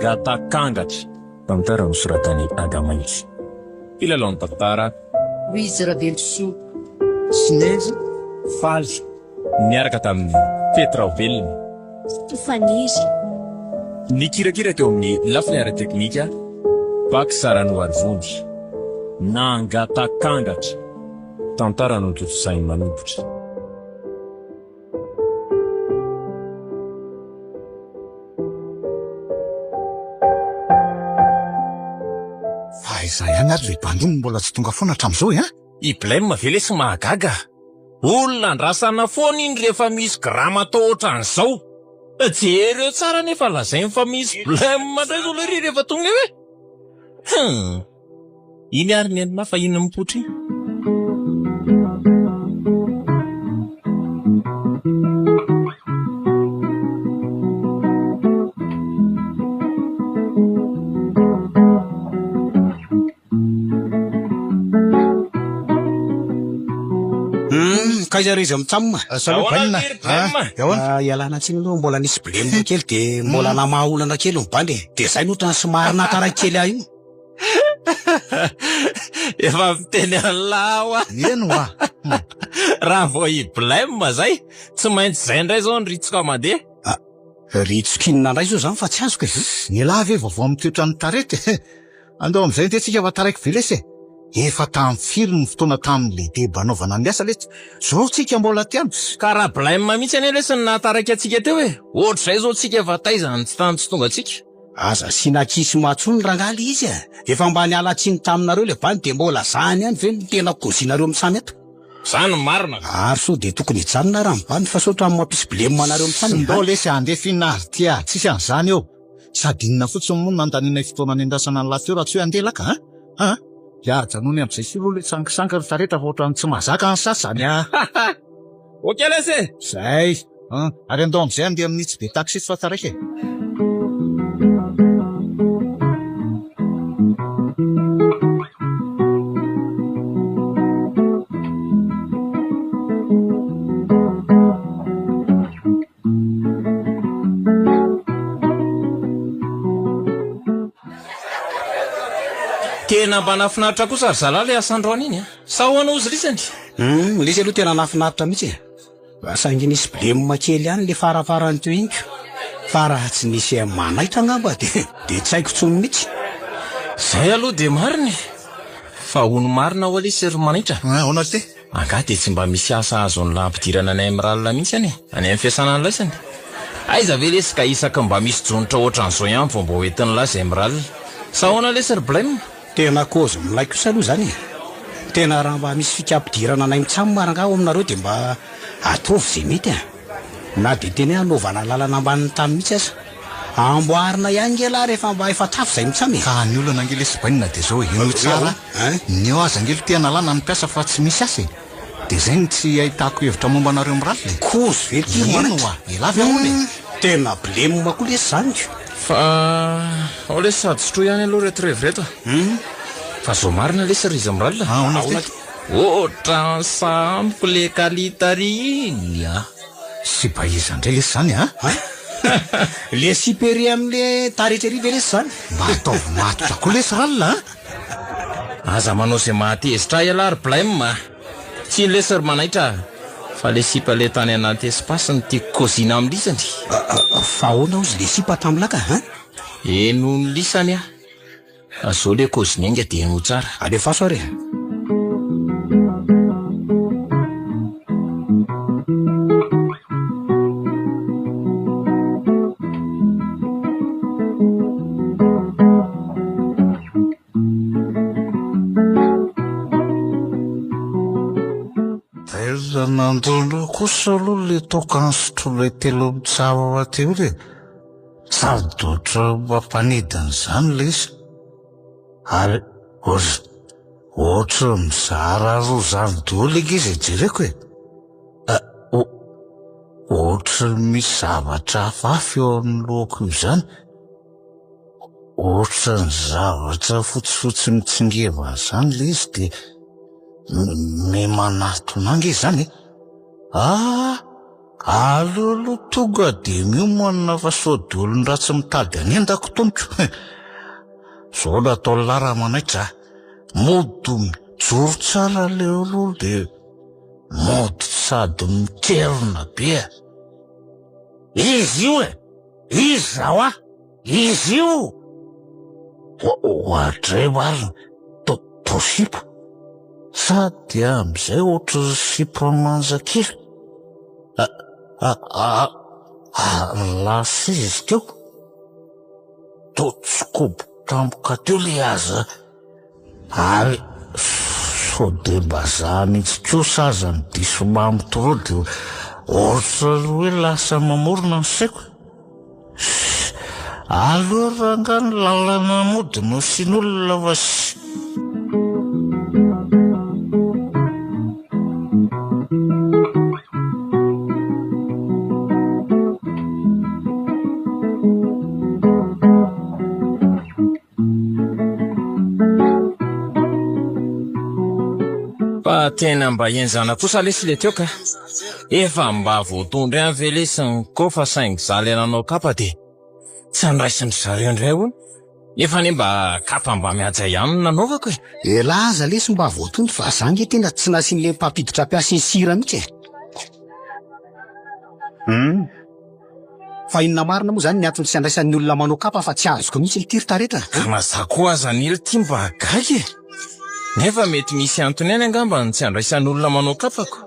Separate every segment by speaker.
Speaker 1: Nangatakangatra. Tantara nosoratan'i Adamainty. Mpilalao ny tantara.
Speaker 2: Louise Ravelosoa.
Speaker 1: Sinezy Faly niaraka tamin'i Fety Raobelina.
Speaker 3: Faniry.
Speaker 1: Nikirakira teo amin'ny lafiny ara-teknika, Bax Ranoarivony. Nangatakangatra. Tantara notontosain'i Manombotra.
Speaker 4: Fa aiza ihany ary ilay bandy no mbola tsy tonga foana hatramin'izao e?
Speaker 5: I Blem ve lesy mahagaga? Olona andrasana foana iny rehefa misy grama atao ohatran'izao. Jereo tsara anefa lazainy fa misy blem indray zao lery rehefa tonga eo e! Hum! Iny ary ny an'lah fa iny mipoitra iny.
Speaker 6: Hum, kaiza re izy mitsam?
Speaker 4: Salut
Speaker 5: Ahoana
Speaker 4: Bainina.
Speaker 5: ry Blem?
Speaker 4: Ah, ahoana?
Speaker 6: Ah, ialana tsiny aloha mbola nisy blem kely de mbola namaha olana kely ny bandy e. De zay no otrany somary nataraiky kely ahy io.
Speaker 5: Efa miteny an'lah aho ah.
Speaker 4: Eny hoa.
Speaker 5: Raha vao i Blem zay, tsy maintsy zay indray zao ny ritsoka mandeha.
Speaker 6: Ah, ritsoka inona indray zao zany fa tsy azoko e.
Speaker 4: Ny elah ve vaovao amin'ny toetran'ny tarety e? Andao amin'izay ndeha tsika fa taraiky ve lesy e? Efa tamin'ny firy ny fotoana tamin'ny lehibe anaovana ny asa lesy? Zao tsika mbola aty an!
Speaker 5: Ka raha blem mihitsy anie lesy no nahataraiky antsika teo e! Ohatr'izay zao tsika efa taiza no tsy tany tsy tonga antsika.
Speaker 6: Aza asiana ankizy matsony rangahy le izy e! Efa mba niala tsiny taminareo le bandy de mbola zany ihany ve no tena kozinareo mitsam eto?
Speaker 5: Zany no marina ka!
Speaker 6: Ary sao de tokony hijanona raha ny bandy fa sao ohatran'ny mampisy blem anareo mitsam e!
Speaker 4: Ndao lesy handefa inona ary ty a! Tsisy an'izany eo! Sady inona fotsiny moa no nandanianay fotoana niandrasana an'lah teo raha tsy hoe handeha laka a! A! Dia ajanony amin'izay sy aloha ilay sangisangy ry taretra fa ohatran'ny tsy mahazaka ny sasany a!
Speaker 5: Ok lesy e!
Speaker 4: Zay! An! Ary andao amin'izay handeha amin'itsy be taxi itsy fa taraiky e!
Speaker 5: Tena mba nahafinaritra kosa ry zalahy ilay asa androany iny a! Sa ahoana hozy lisany?
Speaker 6: Hum, ilay izy aloha tena nahafinaritra mihitsy e. Saingy nisy blem kely ihany ilay farafarany teo iny ko. Fa raha tsy nisy manaitra angamba dia dia tsy haiko intsony mihitsy.
Speaker 5: Izay aloha dia marina e! Fa hono marina ho'a lesy ry manaitra?
Speaker 4: Ahoana ry ty?
Speaker 5: Angaha dia tsy mba misy asa azon'lah ampidirana an'i Emerald mihitsy any e? Any amin'ny fiasana an'laisany? Aiza ve lesy ka isaky ny mba misy jonitra ohatran'izao ihany vao mba ho entin'lah zay Emerald? Sa ahoana lesy ry Blem?
Speaker 6: Tena kôzy milay kosa aloha izany e! Tena raha mba misy fika-ampidirana anay mitsam ary angaha ao aminareo dia mba ataovy izay mety e! Na dia tena hoe hanaovana lalana ambanin'ny tany mihitsy aza. Amboarina ihany nge lah rehefa mba efa tafa izay mitsam e!
Speaker 4: Ka ny olana ange lesy bainina dia zao e, henoy tsara a, ny eo aza ange lo te hanalana ny mpiasa fa tsy misy asa e, dia zay no tsy ahitako hevitra momba anareo miralina e.
Speaker 6: Kozy ve ty
Speaker 4: Eny
Speaker 6: manatra?
Speaker 4: oa, elah ve ahoana e?
Speaker 6: Tena blem koa lesy zany ko.
Speaker 5: Fa ao lesy sady sotroy ihany aloha reto revy reto a. Fa zao marina lesy ry Zimral a.
Speaker 4: Ahoana ry ty?
Speaker 5: Ohatran'ny saha amiko le kalitary iny a.
Speaker 4: Sipa iza indray lesy zany a?
Speaker 6: Le sipa ery amle taretra ery ve lesy zany?
Speaker 4: Mba ataovy matotra koa lesy ralina a!
Speaker 5: Aza manao izay mahatezitra ahy ialahy ry Blem a! Tsy iny lesy ry manaitra a! Fa le sipa le tany anaty espace no tiako kozina amin'lisany.
Speaker 6: Fa ahoana hozy le sipa tamlaka a?
Speaker 5: Henoin'i lisany aho. Zao le kôziny ainga de henoy tsara.
Speaker 6: Alefaso ary e.
Speaker 7: Tena nandona kosa aloha le toaka nisotroinay telo mitsahaba teo iny e. Sady ohatran'ny mampanidina izany ilay izy. Ary ohatran'ny mizara roa izany daholo ange izay jereko e. Ohatran'ny misy zavatra hafahafa eo amin'ny lohako io izany. Ohatran'ny zavatra fotsifotsy mitsingevana izany ilay izy dia miha manatona ange izany e. Ah! Aleo aloha tonga dia miomana fa sao dia olon-dratsy mitady hanendako tompoko. Zao no ataon'lah raha manaitra a. Mody mijoro tsara ilay aloha dia mody sady mikerona be a. Izy io e! Iza hoa? Izy io! Oadray marina, to sipa. Sady amin'izay ohatran'ny sipa manja kely. Ary lasa izy teo. Toa tsy kobo tampoka teo le aza. Ary sao dia mba za mihitsy kosa aza no diso mamy trop dia ohatran'ny hoe lasa mamorona ny saiko. Aleo rangahy ny lalana mody no asian'olona fa.
Speaker 5: Fa tena mba henjana kosa lesy le teo ka. Efa mba voatondro ihany ve lesy ny kôfa saingy za le nanao kapa de tsy andraisin-dry zareo indray hono. Nefa anie mba kapa mba mihaja ihany no nanaovako e.
Speaker 6: Elah aza lesy mba voatondro fa za nge tena tsy nasian'le mpampiditra mpiasa iny sira mihitsy e. Hum. Fa inona marina moa zany ny antony tsy andraisan'ny olona manao kapa fa tsy azoko mihitsy ity ry taretra a!
Speaker 5: Ka na za koa aza anie ity mba gaga e! Nefa mety misy antony ihany angamba ny tsy andraisan'ny olona manao kapako.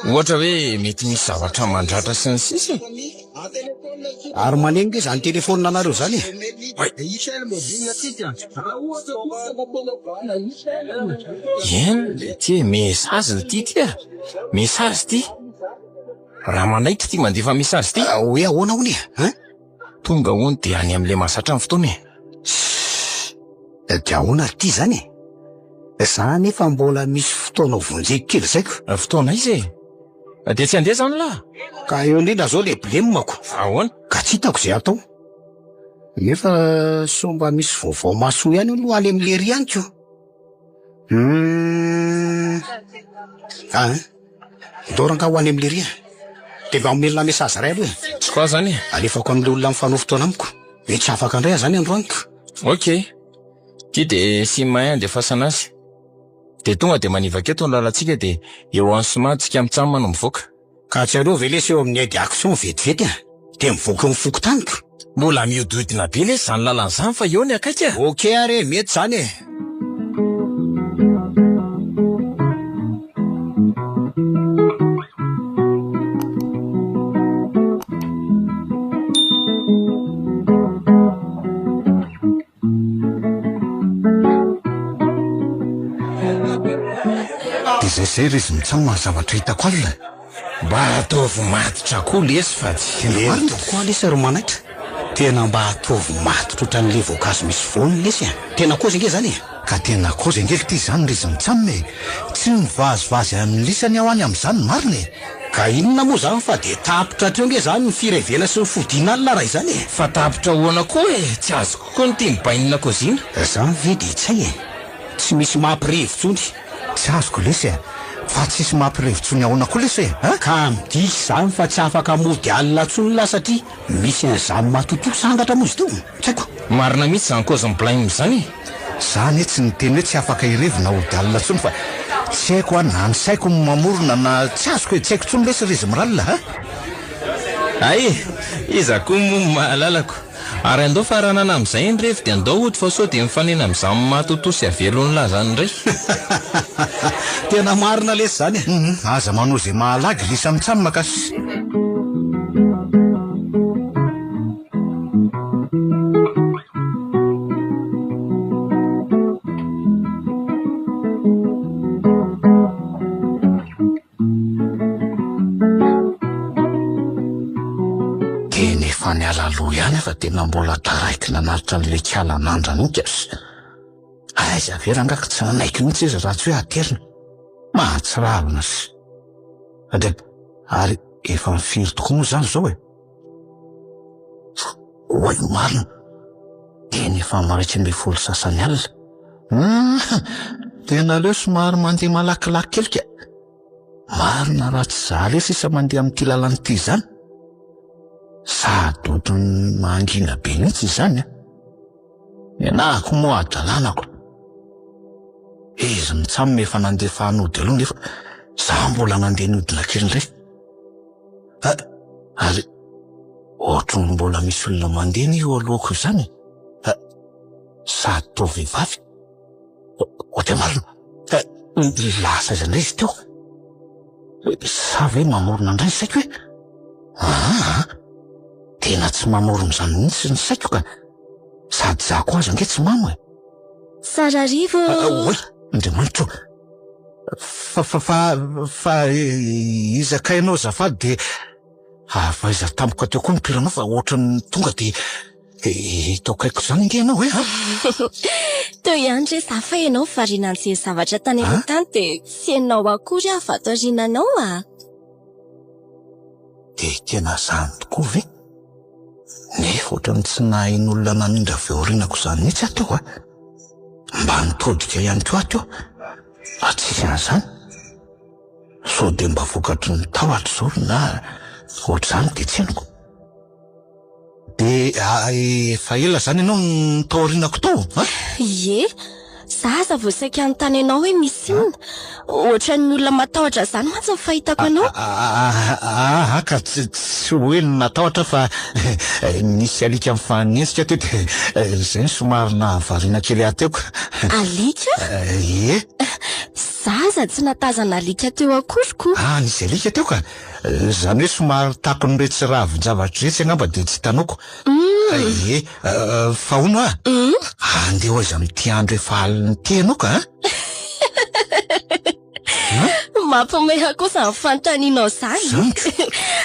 Speaker 5: Ohatra hoe mety misy zavatra mandratra sy ny sisa e!
Speaker 6: Ary maneno nge zany telephone anareo zany e!
Speaker 5: Eny le ty e, message ity ty e! Message ity! Raha manaiky ity mandefa message ity.
Speaker 6: Hoe ahoana hono e? Hein?
Speaker 5: Tonga hono dia any amin'ilay mahazatra ny fotoana e.
Speaker 6: Sss. Dia ahoana ry ty izany e? Za anefa mbola misy fotoana ho vonjeko kely izay ko.
Speaker 5: Fotoana aiza e? Dia tsy handeha izany lahy?
Speaker 6: Ka eo indrindra izao ilay blem-ko.
Speaker 5: Ahoana?
Speaker 6: Ka tsy hitako izay hatao. Nefa sao mba misy vaovao mahasoa ihany aloha any amin'i Lery ihany ko. Hum. Ah. Ndao rangaha ho any amin'i Lery a. Dia mba omen'lah message iray aloha e.
Speaker 5: Tsy quoi zany e?
Speaker 6: Alefako amin'ilay olona mifanao fotoana amiko. Hoe tsy afaka indray aho zany androany ko.
Speaker 5: Ok. Ty dia sim un andefasana azy. Dia tonga dia manivaka eto ny lalantsika dia eo Ansoma tsika mitsam no mivoaka.
Speaker 6: Ka tsy aleo ve lesy eo amin'ny aide action vetivety a! Dia mivoaka eo amin'ny fokontany ko!
Speaker 5: Mbola mihodidina be lesy izany lalana izany fa eo ny akaiky a!
Speaker 6: Ok ary e, mety izany e!
Speaker 4: Dia izay izay ry izy mitsam ny zavatra hitako alina e.
Speaker 5: Mba ataovy matotra koa lesy fa tsy
Speaker 6: Tena marina tokoa lesy ry manaitra. Tena mba ataovy matotra ohatran'ilay voankazo misy voany lesy a. Tena kozy ange izany e.
Speaker 4: Ka tena kozy ange lty izany ry izy mitsam e. Tsy mivazivazy amin'lisany aho any amin'izany marina e.
Speaker 6: Ka inona moa izany fa dia tapitra hatreo ange izany ny firevena sy ny fodiana alina raha izany e.
Speaker 5: Fa tapitra ahoana koa e? Tsy azoko koa ny tian'i Bainina kôzina.
Speaker 6: Izany ve dia tsy hay e? Tsy misy mampirevy intsony.
Speaker 4: Tsy azoko lesy e! Fa tsisy mampirevy intsony ahoana koa lesy e? An?
Speaker 6: Ka midika izany fa tsy afaka mody alina intsony lahy satria misy an'izany matotoa sangatra moa izy teo? Tsy haiko.
Speaker 5: Marina mihitsy izany kôzin'i Blaim izany e!
Speaker 4: Za anie tsy niteny hoe tsy afaka hirevy na hody alina intsony fa tsy haiko an, na ny saiko no mamorona na tsy azoko e, tsy haiko intsony lesy ry izy miralina a!
Speaker 5: Hay e! Iza koa moa no mahalalako. Ary andao faranana amin'izay ny revy dia andao hody fa sao dia mifanena amin'izany matotoa sy avelon'ny lazany indray.
Speaker 6: Tena marina lesy izany e!
Speaker 4: Hum, aza manao izay mahalagy lisa mitsam ka. Tena efa niala aloha ihany aho fa tena mbola taraiky nanaritra an'ilay kiala nandrana iny ka. Aiza ve rangahy ka tsy nanaiky mihitsy izy raha tsy hoe aterina. Mahatsiravina sy. Ary efa mifiry tokoa moa izany izao e? Oay marina! Tena efa 11 sasany alina. Hum, tena aleo somary mandeha malakilaky kely ka.
Speaker 7: Marina raha tsy za re sisa mandeha amin'ity lalana ity izany. Sady ohatran'ny mangina be mihitsy izany an. Ny anahako moa adalanako. Izy mitsam efa nandefa nody aloha nefa za mbola nandeha niodina kely indray. Ah, ary ohatran'ny mbola misy olona mandeha anie eo alohako izany e. Ah, sady toa vehivavy. Ohatra marina, lasa aiza indray izy teo? Sa ve mamorona indray ny saiko e? Aa, tena tsy mamorona izany mihitsy ny saiko ka. Sady za koa aza ange tsy mamo e.
Speaker 3: Sararivo!
Speaker 7: Oay, Andriamanitro! Fa fa fa fa iza kay ianao azafady dia avy aiza tampoka teo koa ny mpiranao fa ohatran'ny tonga dia Eto akaiko izany ange ianao e!
Speaker 3: Teo ihany re za fa ianao variana nijery zavatra tany aloha tany dia tsy henonao akory aho vato aoriananao a!
Speaker 7: Dia tena izany tokoa ve? Nefa ohatran'ny tsy nahain'olona namindra avy ao aorianako izany mihitsy aho teo a! Mba nitodika ihany koa aho teo fa tsisy an'izany. Sao dia mba vokatry ny tahotra izao na ohatr'izany dia tsy henoko. Dia efa ela izany ianao no tao aorianako tao an?
Speaker 3: Ie, za aza vao saika hanontany anao hoe misy inona. Ohatran'ny olona matahotra izany mantsy ny fahitako anao.
Speaker 7: Aa ka tsy hoe natahotra fa nisy alika nifanenjika teo dia izay no somary nahavariana kely ahy teo ka.
Speaker 3: Alika?
Speaker 7: Ie.
Speaker 3: Za aza tsy nahatazana alika teo akory ko.
Speaker 7: Ah, nisy alika teo ka. Izany hoe somary takon'iretsy ravin-javatra iretsy angamba dia tsy hitanoko. Ie, fa hono hoa, andeha ho aiza amin'ity andro efa alina ity ianao ka?
Speaker 3: Mampihomehy kosa ny fanontanianao izany.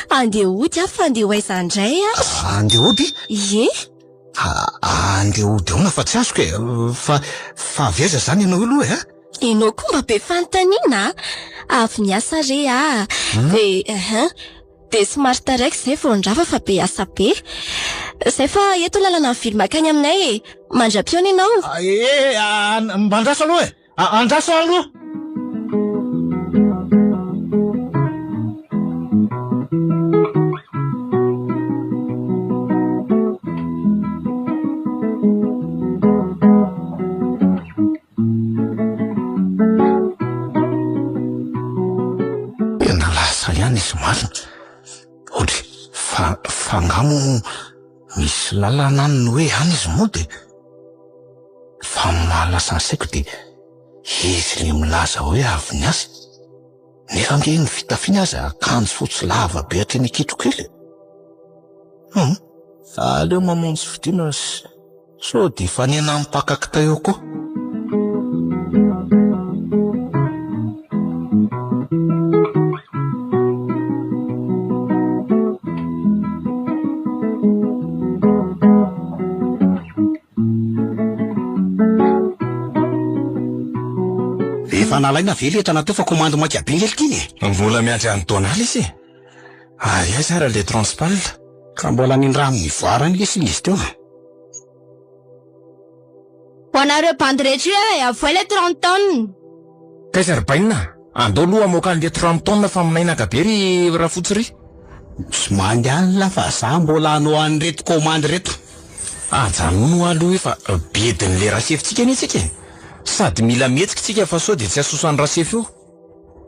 Speaker 3: Andeha hody aho fa andeha ho aiza indray ary?
Speaker 7: Andeha hody?
Speaker 3: Ie.
Speaker 7: Andeha hody ahoana fa tsy azoko e. Fa, fa avy aiza izany ianao io aloha e?
Speaker 3: Ianao koa mba be fanontaniana a! Avy niasa re aho. Dia, hein, dia somary taraiky izay vao nirava fa be asa be. Izay fa eto lalana mivily mankany aminay e! Mandra-pihaona ianao.
Speaker 7: Eh, mba andraso aloha e! Andraso aloha! Tena lasa ihany izy marina. Ohatry fa fa angaha moa misy lalana any ny hoe any izy mody e? Fa ny mahalasa ny saiko dia izy le milaza hoe avy niasa. Nefa ange ny fitafiany aza akanjo fotsy lava be hatreny an-kitrokely e. Hum, aleo mamonjy fodiana sao dia hifanena amin'ny mpaka kitay eo koa.
Speaker 6: Efa nalaina ve le entana teo fa komandy maika be nge lty e?
Speaker 5: Mbola miandry an'i Donald izy e! Ary aiza ary le transpal?
Speaker 6: Ka mbola nindramin'ny ivoara any lesy izy teo.
Speaker 3: Ho anareo bandy rehetra io e, avoay le 30 tonnes.
Speaker 5: Kaiza ry bainina? Andao aloha hamoaka an'le 30 tonnes fa minainaka be ry rafotsy ry.
Speaker 6: Tsy mandeha fa za mbola hanao an'ireto commande ireto.
Speaker 5: Ajanony hoa aloha hoe fa bedin'le rasefitsika anie tsika e! Sady mila mihetsika tsika fa sao dia tsy asosan'i rasefy eo.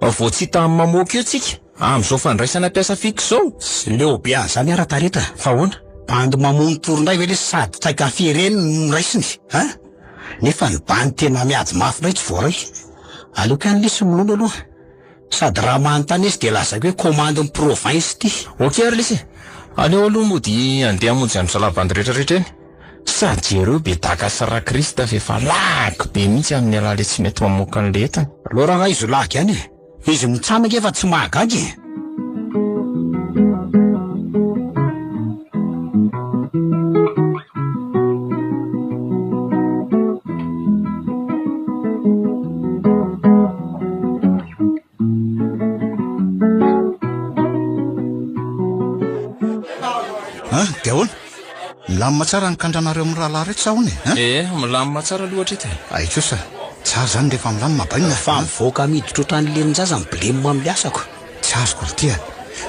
Speaker 5: Vao tsy hita amin'ny mamoaka eo tsika amin'izao fandraisana mpiasa fixe izao.
Speaker 6: Tsy leo be an'izany aho Ratareta.
Speaker 5: Fa ahoana?
Speaker 6: Bandy mamono tory indray ve lesy sady taika fereny no raisiny a? Nefa ny bandy tena miady mafy indray tsy voaray. Aleoko ihany lesy minono aloha. Sady raha manontany izy dia lazaiko hoe commande-n'ny province ity.
Speaker 5: Ok ary lesy e! Aleo aloha mody handeha hamonjy an-dry zalahy bandy rehetrarehetra eny. Sady jereo be daka sy rakrist fa efa lagy be mihitsy amin'ny ialahy le tsy mety mamoaka an'le entana.
Speaker 6: Aleo rangahy izy ho lagy ihany e! Izy mitsam ange fa tsy mahagaga e!
Speaker 7: Ah, dia ahoana? Milamina tsara ny kandranareo amin'ny rahalahy reto sa ahoana e?
Speaker 5: Eh, milamina tsara aloha hatreto e.
Speaker 7: Ay kosa,
Speaker 4: Tsara izany rehefa milamina bainina.
Speaker 6: Fa mivoaka miditra ohatran'ny lelon-jaza ny blem amin'ny asako.
Speaker 4: Tsy azoko ry ty a!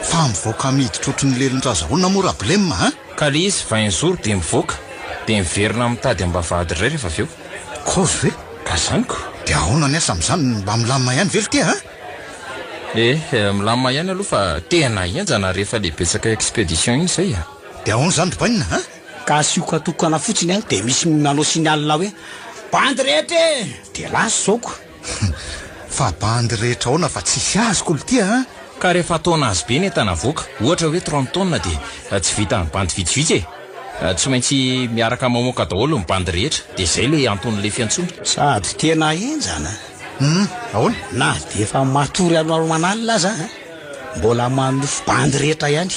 Speaker 4: Fa mivoaka miditra ohatry ny lelon-jaza ahoana moa ra blem a?
Speaker 5: Ka le izy 20 jours dia mivoaka, dia miverina mitady ambavahady indray rehefa avy eo.
Speaker 4: Kozy ve?
Speaker 5: Ka zany ko!
Speaker 4: Dia ahoana ny asa amin'izany, mba milamina ihany ve ry ty a?
Speaker 5: Eh, milamina ihany aloha fa tena henjana rehefa le betsaka expedition iny zay a!
Speaker 4: Dia ahoana izany ry bainina a?
Speaker 6: Ka asioka tokana fotsiny a, dia misy manao signal hoe bandy rehetra e! Dia lasa izao ko!
Speaker 4: Fa bandy rehetra ahoana fa tsisy azoko lty a!
Speaker 5: Ka rehefa tonnage be ny entana avoaka, ohatra hoe 30 tonnes dia tsy vitan'ny bandy vitsivitsy e! Tsy maintsy miaraka mamoaka daholo ny bandy rehetra, dia izay ilay anton'ilay fiantsoana.
Speaker 6: Sady tena henjana.
Speaker 4: Hum, ahoana?
Speaker 6: Na dia efa matory aloaloman'alina aza an, mbola manofy bandy rehetra ihany.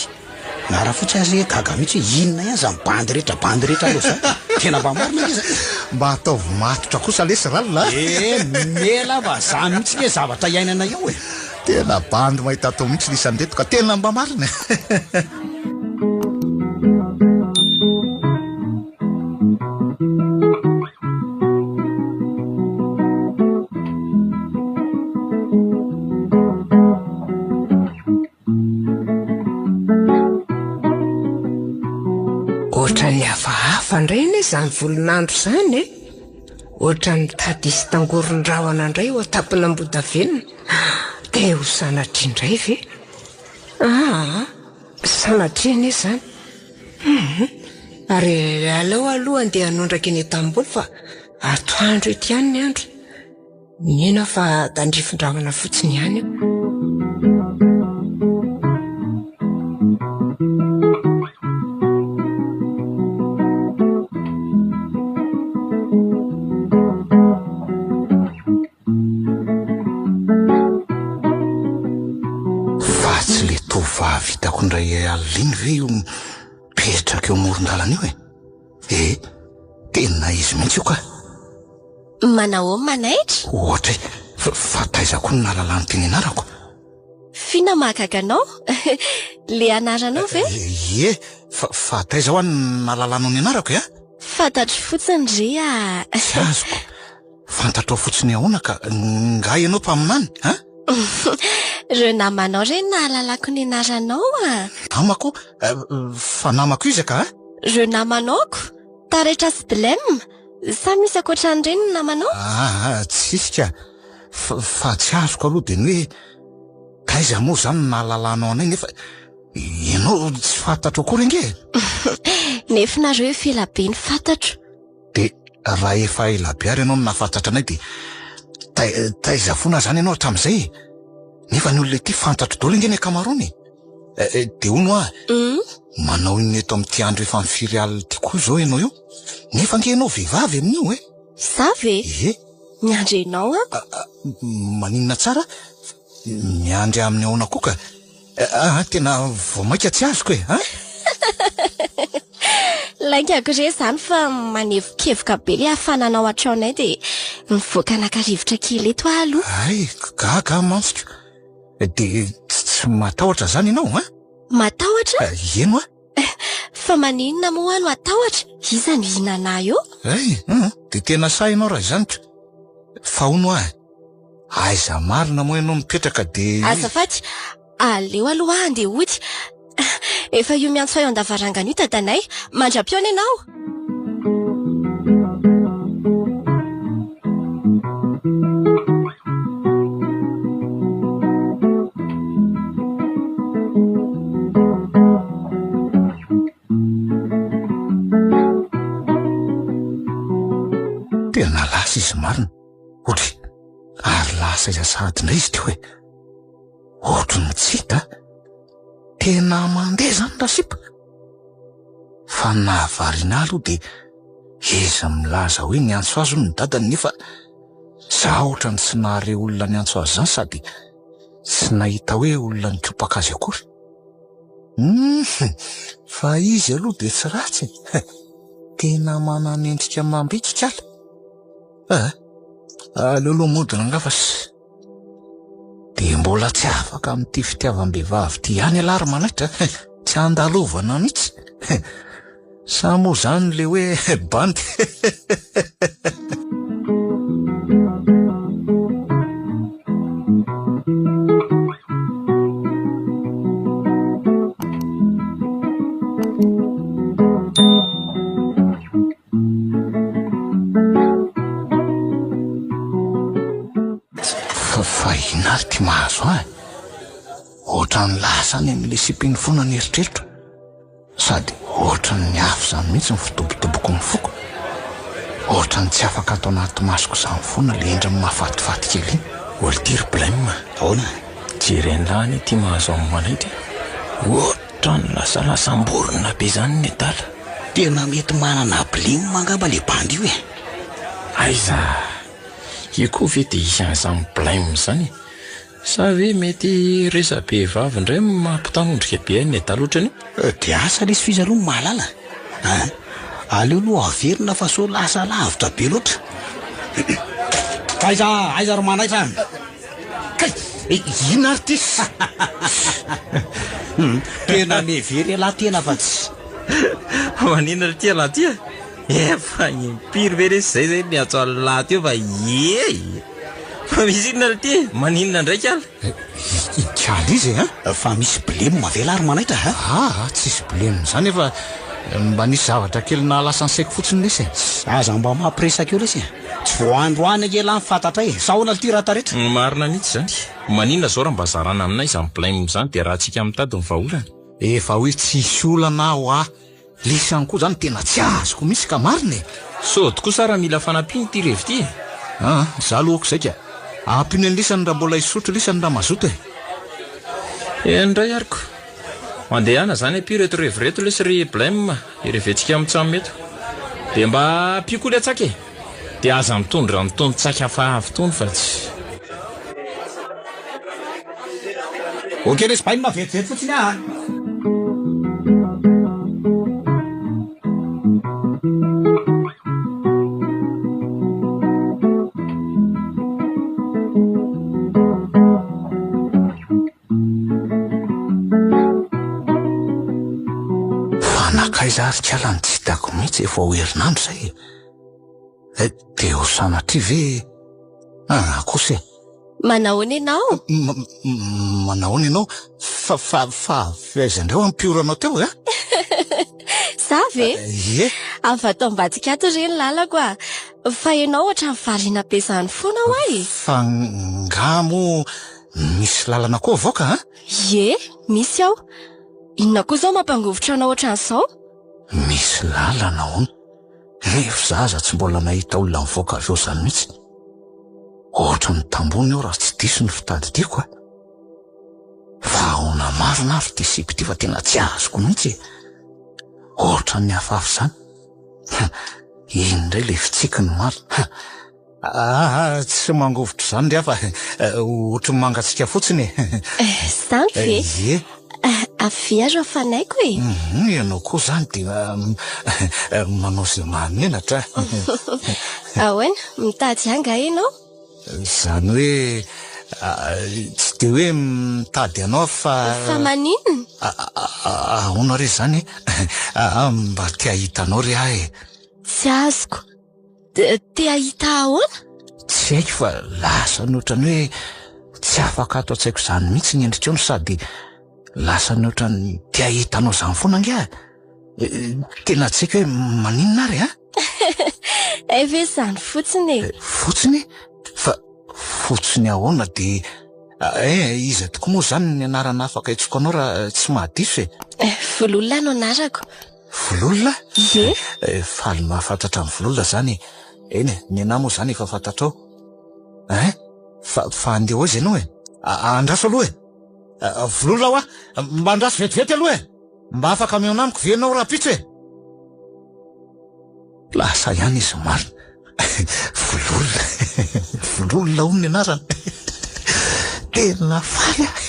Speaker 6: Na rafotsy aza hoe gaga mihitsy hoe inona ihany zany bandy rehetra bandy rehetra aloha zany. Tena mba marina ange zany.
Speaker 4: Mba ataovy matotra kosa lesy ralina a!
Speaker 6: Eh, mela fa zany mihitsy nge zavatra iainana eo e.
Speaker 4: Tena bandy mahita atao mihitsy ny isan'ireto ka, tena mba marina e.
Speaker 8: Ohatran'ny hafahafa indray anie izany volon'andro izany e! Ohatran'ny mitady hisy tangoron-drahona indray eo an-tampon'Ambodavenona. Dia ho sanatria indray ve? Aa, sanatria anie izany. Hum, ary aleo aloha andeha hanondraka eny an-tanimboly fa atoandro eto ihany ny andro. Mino aho fa tandrifin-drahona fotsiny ihany io.
Speaker 7: Fa tsy le tovovavy hitako indray alina iny ve io mipetraka eo amoron-dalana io e? Eh, tena izy mihitsy io ka!
Speaker 3: Manahoa manaitra?
Speaker 7: Ohatra e, fa, fa taiza koa no nahalalany teny anarako?
Speaker 3: F'inona mahagaga anao? Le anaranao ve?
Speaker 7: Ie, fa, fa taiza hoa no nahalalanao ny anarako e?
Speaker 3: Fantatro fotsiny re a!
Speaker 7: Tsy azoko. Fantatrao fotsiny ahoana ka, nga ianao mpaminany, a?
Speaker 3: Ireo namanao re no nahalalako ny anaranao a!
Speaker 7: Namako? Fa namako iza ka?
Speaker 3: Ireo namanao ko! Taretra sy blem! Sa misy ankoatran'ireny ny namanao?
Speaker 7: Aa, tsisy ka. Fa, fa tsy azoko aloha dia ny hoe taiza moa izany no nahalalanao anay nefa ianao tsy fantatro akory ange e.
Speaker 3: Nefa nareo efa ela be no fantatro.
Speaker 7: Dia raha efa ela be ary ianao no nahafantatra anay dia tai- taiza foana izany ianao hatramin'izay e? Nefa ny olona ety fantatro daholo ange ny ankamaroany e. Eh, eh, dia hono aho,
Speaker 3: hmm?
Speaker 7: manao inona eto amin'ity andro efa mifiry alina ity koa izao ianao io? Nefa ange ianao vehivavy amin'io e.
Speaker 3: Za ve?
Speaker 7: Ie.
Speaker 3: Miandry anao aho.
Speaker 7: Ah, ah, maninona tsara? Miandry amin'ny ahoana koa ka? Ah, ah, tena vao mainka tsy azoko e. Ah?
Speaker 3: Laingako re izany fa manevokevoka be le hafanana ao an-tranonay dia mivoaka naka rivotra kely eto aho aloha.
Speaker 7: Hay, gaga aho mantsy ko. Dia tsy matahotra izany ianao an?
Speaker 3: Matahotra?
Speaker 7: Eny hoa.
Speaker 3: Fa maninona moa aho no hatahotra? Iza no hihinana ahy eo?
Speaker 7: Hay, hum, dia tena sahy ianao raha izany ka. Fa hono hoa, aiza marina moa ianao mipetraka dia...
Speaker 3: Azafady, aleo aloha aho handeha hody. Efa io miantso ahy eo an-davarangana io dadanay. Mandra-pihaona ianao.
Speaker 7: Tena lasa izy marina. Ohatry, ary lasa aiza sahady indray izy teo e. Ohatry ny tsy hita. Tena mandeha izany rasipa. Fa ny nahavariana ahy aloha dia izy milaza hoe niantso azy hono ny dadany nefa za ohatran'ny tsy nahare olona niantso azy izany sady tsy nahita hoe olona nikopaka azy akory. Hum, fa izy aloha dia tsy ratsy e. Tena manan'endrika mambiky kala. Ah, aleo aloha mody rangaha fa Dia mbola tsy afaka amin'ity fitiavam-behivavy ity ihany ialahy ry Manaitra a! Tsy andalovana mihitsy. Sa moa izany ilay hoe bandy? Fa fa inona ary ity mahazo ahy? Ohatran'ny lasa any amin'ilay sipa iny foana ny eritreritro. Sady ohatran'ny afo izany mihitsy ny fidobodoboky ny foko. Ohatran'ny tsy afaka ato anaty masoko izany foana ilay endriny mahafatifaty kely iny.
Speaker 5: Olty ry blem a!
Speaker 6: Ahoana?
Speaker 5: Jeren'lah anie ity mahazo an'i Manaitra e! Ohatran'ny lasalasam-borona be izany ny adala.
Speaker 6: Tena mety manana blem angamba ilay bandy io e!
Speaker 5: Aiza! Io koa ve dia hisy an'izany blem izany e? Sa ve mety resa-behivavy indray no mampitanondrika be an'i adala ohatran'io?
Speaker 6: Dia asa lesy f'iza aloha no mahalala a! Aleo aloha averina fa sao lasa lavitra be loatra. Aiza, aiza ry manaitra a!
Speaker 4: Kay! Inona ary ity?
Speaker 6: Tena mihevery ialahy tena fa tsy.
Speaker 5: Maninona ry ity ialahy ity a? Efa impiry ve lesy zay zay niantso an'lah teo fa ie e! Fa misy inona ry ty e? Maninona indray kala?
Speaker 4: Ikala izy e an!
Speaker 6: Fa misy blem ve lah ry manaitra a?
Speaker 4: Aa tsisy blem zany fa mba nisy zavatra kely nahalasa ny saiko fotsiny lesy e!
Speaker 6: Aza mba mampiresaka eo lesy e! Tsy vao androany ange lah ny fantatray e! Sa ahoana lty rataretra?
Speaker 5: Marina mihitsy izany. Maninona zao raha mba zarana aminay izany blem izany dia rahantsika mitady ny vahaolana?
Speaker 4: Efa hoe tsisy olana aho a! Lisany koa zany tena tsy azoko mihitsy ka marina e!
Speaker 5: Sody kosa raha mila fanampiana ity revy ity e!
Speaker 4: Aa za aloha ok zay ka! Ampino an'i lisany raha mbola hisotro lisany raha mazoto e!
Speaker 5: Eny indray ary ko! Mandehana zany ampio ireto revy ireto lesy ry blem hireventsika mitsam eto! Dia mba ampio koa le tsaky e! Dia aza mitondra an'itony tsaky hafahafa itony fa tsy.
Speaker 6: Ok lesy bainina vetivety fotsiny ah.
Speaker 7: Fa nankaiza ary kala no tsy hitako mihitsy efa ho herinandro izay e. Eh, dia ho sanatria ve ah kosa e.
Speaker 3: Manahoana ianao?
Speaker 7: Manahoana ianao? Fa fa fa avy aiza indray ho ampioranao teo e?
Speaker 3: Za ve?
Speaker 7: Ie.
Speaker 3: Avy ato ambadika ato re ny lalako a. Fa ianao ohatran'ny variana be izany foana hoa e.
Speaker 7: Fa nga moa misy lalana koa avoaka a?
Speaker 3: Ie, misy ao. Inona koa izao mampangovitra anao ohatran'izao?
Speaker 7: Misy lalana hono. Nefa za aza tsy mbola nahita olona nivoaka avy eo izany mihitsy. Ohatry ny tambony eo raha tsy diso ny fitadidiako a. Fa ahoana marina ary ity sipa ity fa tena tsy azoko mihitsy e. Ohatran'ny hafahafa izany. Iny indray ilay fitsikiny marina. Aa, tsy mangovitra izany ry fa ohatry ny mangatsiaka fotsiny e.
Speaker 3: Izany ve?
Speaker 7: Ie.
Speaker 3: Avia ry afanaiko e.
Speaker 7: Mhm, ianao koa izany dia manao izay mahamenatra.
Speaker 3: Ahoana, mitady ahy angaha ianao?
Speaker 7: Izany hoe tsy dia hoe mitady anao aho fa...
Speaker 3: Fa maninona?
Speaker 7: Ahoana re izany e? Mba te hahita anao re aho e.
Speaker 3: Tsy azoko. Te hahita ahoana?
Speaker 7: Tsy haiko fa lasa ny ohatran'ny hoe tsy afaka ato an-tsaiko izany mihitsy ny endrikao no sady lasa ny ohatran'ny te hahita anao izany foana angaha. Tena tsy haiko hoe maninona ary a?
Speaker 3: Hay ve izany fotsiny e?
Speaker 7: Fotsiny? Fa fotsiny ahoana dia eh iza tokoa moa izany ny anarana afaka hiantsoako anao raha tsy mahadiso e?
Speaker 3: Vololona no anarako.
Speaker 7: Vololona?
Speaker 3: Ie.
Speaker 7: Faly mahafantatra an'i Vololona izany e. Eny e, ny anà moa izany efa fantatrao. Hein? Fa, fa handeha ho aiza ianao e? Andraso aloha e! Vololona hoa, mba andraso vetivety aloha e! Mba afaka mihaona amiko ve ianao rahampitso e? Lasa ihany izy marina. Vololona. Vololona hono ny anarany. Tena faly aho.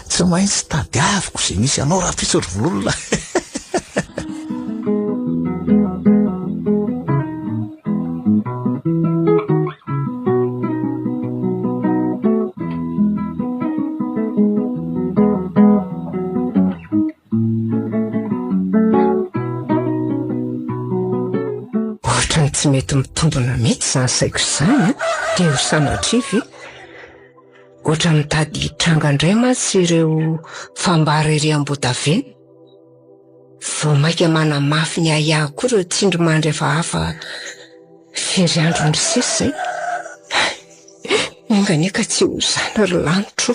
Speaker 7: Tsy maintsy tadiaviko izay misy anao rahampitso ry Vololona.
Speaker 8: Ohatran'ny tsy mety mitombina mihitsy izany saiko izany an, dia ho sanatria ve? Ohatran'ny mitady hitranga indray mantsy ireo fambara ery Ambodavenona. Vao mainka manamafy ny ahiahy koa ireo tsindrimandry hafahafa firy andro nisesy izay. Enga anie ka tsy ho izany ry lanitro.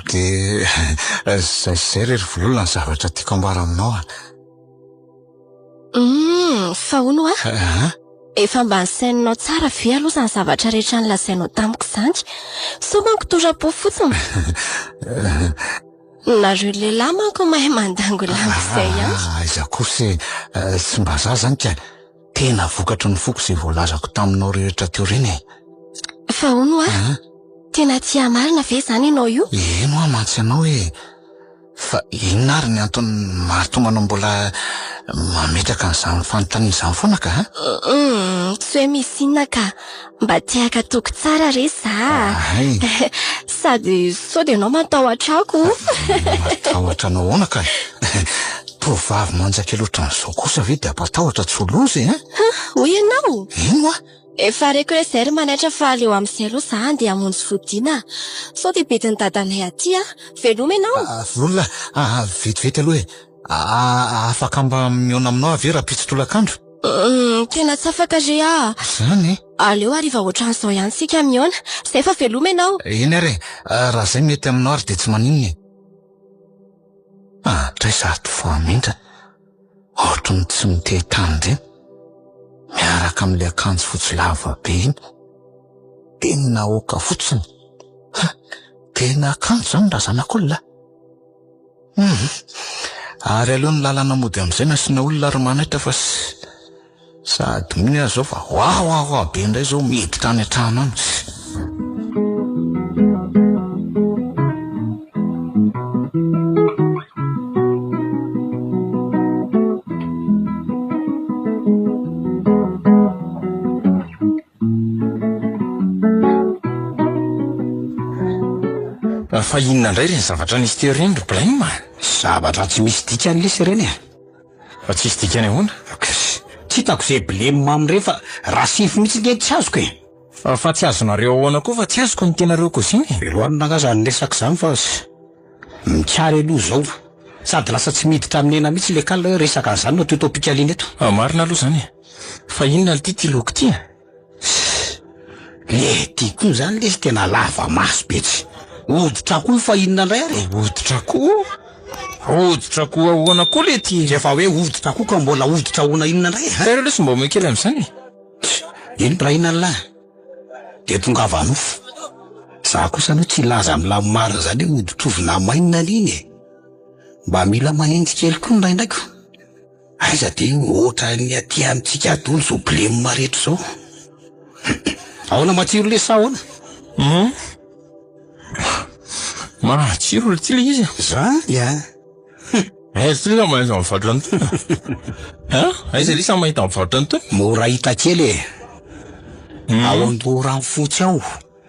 Speaker 4: Dia zay sy zay re ry Vololona ny zavatra tiako ambara aminao a.
Speaker 3: Humm, fa hono hoa? Efa mba nisaininao tsara ve aloha izany zavatra rehetra nolazainao tamiko izany? Sao manko tora-po fotsiny? Nareo lehilahy manko mahay mandangolango izay ihany.
Speaker 4: Aiza kosa e, tsy mba za izany ka. Tena vokatry ny foko izay voalazako taminao rehetra teo ireny e.
Speaker 3: Fa hono hoa, tena tia marina ve izany ianao io?
Speaker 4: Eny hoa mantsy ianao e. Fa inona ary ny antony mahatonga anao mbola mametraka an'izany fanontaniana izany foana ka?
Speaker 3: Humm, tsy hoe misy inona ka. Mba te haka toky tsara re za.
Speaker 4: Hay.
Speaker 3: Sady sao dia ianao matahotra ako.
Speaker 4: Matahotra anao ahoana ka? Tovovavy manja kely ohatran'izao kosa ve dia hampatahotra tsy ho loza e?
Speaker 3: Hoy ianao?
Speaker 4: Ino hoa?
Speaker 3: Efa reko hoe zay ry manaitra fa aleo amin'izay aloha za andeha hamonjy fodiana a! Sao dia bedin'i dadanay aty a! Veloma ianao!
Speaker 4: Vololona a! Vetivety aloha e! Afaka mba mihaona aminao aho ve rahampitso tolakandro?
Speaker 3: Tena tsy afaka re a!
Speaker 4: Izany e?
Speaker 3: Aleo hariva ohatran'izao ihany isika mihaona. Zay fa veloma ianao!
Speaker 4: Eny ary e! Raha izay mety aminao ary dia tsy maninona e! Andray sady voamindra. Ohatry ny tsy mitehy tany ireny. Miaraka amin'ilay akanjo fotsy lava be iny. Tena aoka fotsiny. Ha, tena kanto izany raha zanak'olona. Hum. Ary aleo ny lalana mody amin'izay no asiana olona ary manaitra fa sady mino aho izao fa wawawa be indray izao miditra any an-trano any.
Speaker 5: Fa inona indray ireny zavatra nisy teo ireny ry Blem a?
Speaker 6: Zavatra tsy misy dikany lesy ireny e.
Speaker 5: Fa tsisy dikany ahoana?
Speaker 6: Tsy hitako izay blem amin'ireny fa rasifo mihitsy nge tsy azoko e.
Speaker 5: Fa tsy azonareo ahoana koa fa tsy azoko ny tianareo kozina e.
Speaker 6: Velohanina angaha izany resaka izany fa mikary aloha izao. Sady lasa tsy miditra amin'ny aina mihitsy ilay kala hoe resaka an'izany no atao topic-aline eto.
Speaker 5: Marina aloha izany e. Fa inona ity ity loko ity e?
Speaker 6: Le ty koa zany lesy tena lava maso be tsy. Hoditra akoho fa inona indray ary e?
Speaker 5: Hoditra akoho? Hoditra akoho ahoana koa le ty?
Speaker 6: Efa hoe hoditra akoho ka mbola hoditra ahoana inona indray e?
Speaker 5: Taiza lesy mba omeo kely amin'izany e?
Speaker 6: Eny raha inona lahy de tongava nofo. Za kosa aloha tsy hilaza amin'lah marina zany hoe hoditr'ovy namainina an'iny e. Mba mila manintsy kely koa indraindray ko. Aiza dia ohatran'ny aty amintsika daholo izao blem rehetra izao. Ahoana matsiro lesy sa ahoana?
Speaker 5: Hum. Matsiro ity le izy.
Speaker 6: Zany a.
Speaker 5: Aiza ty le mahita mivarotra an'itony? Ha? Aiza lisa mahita mivarotra an'itony?
Speaker 6: Mora hita kely e. Ao Andoharanofotsy ao.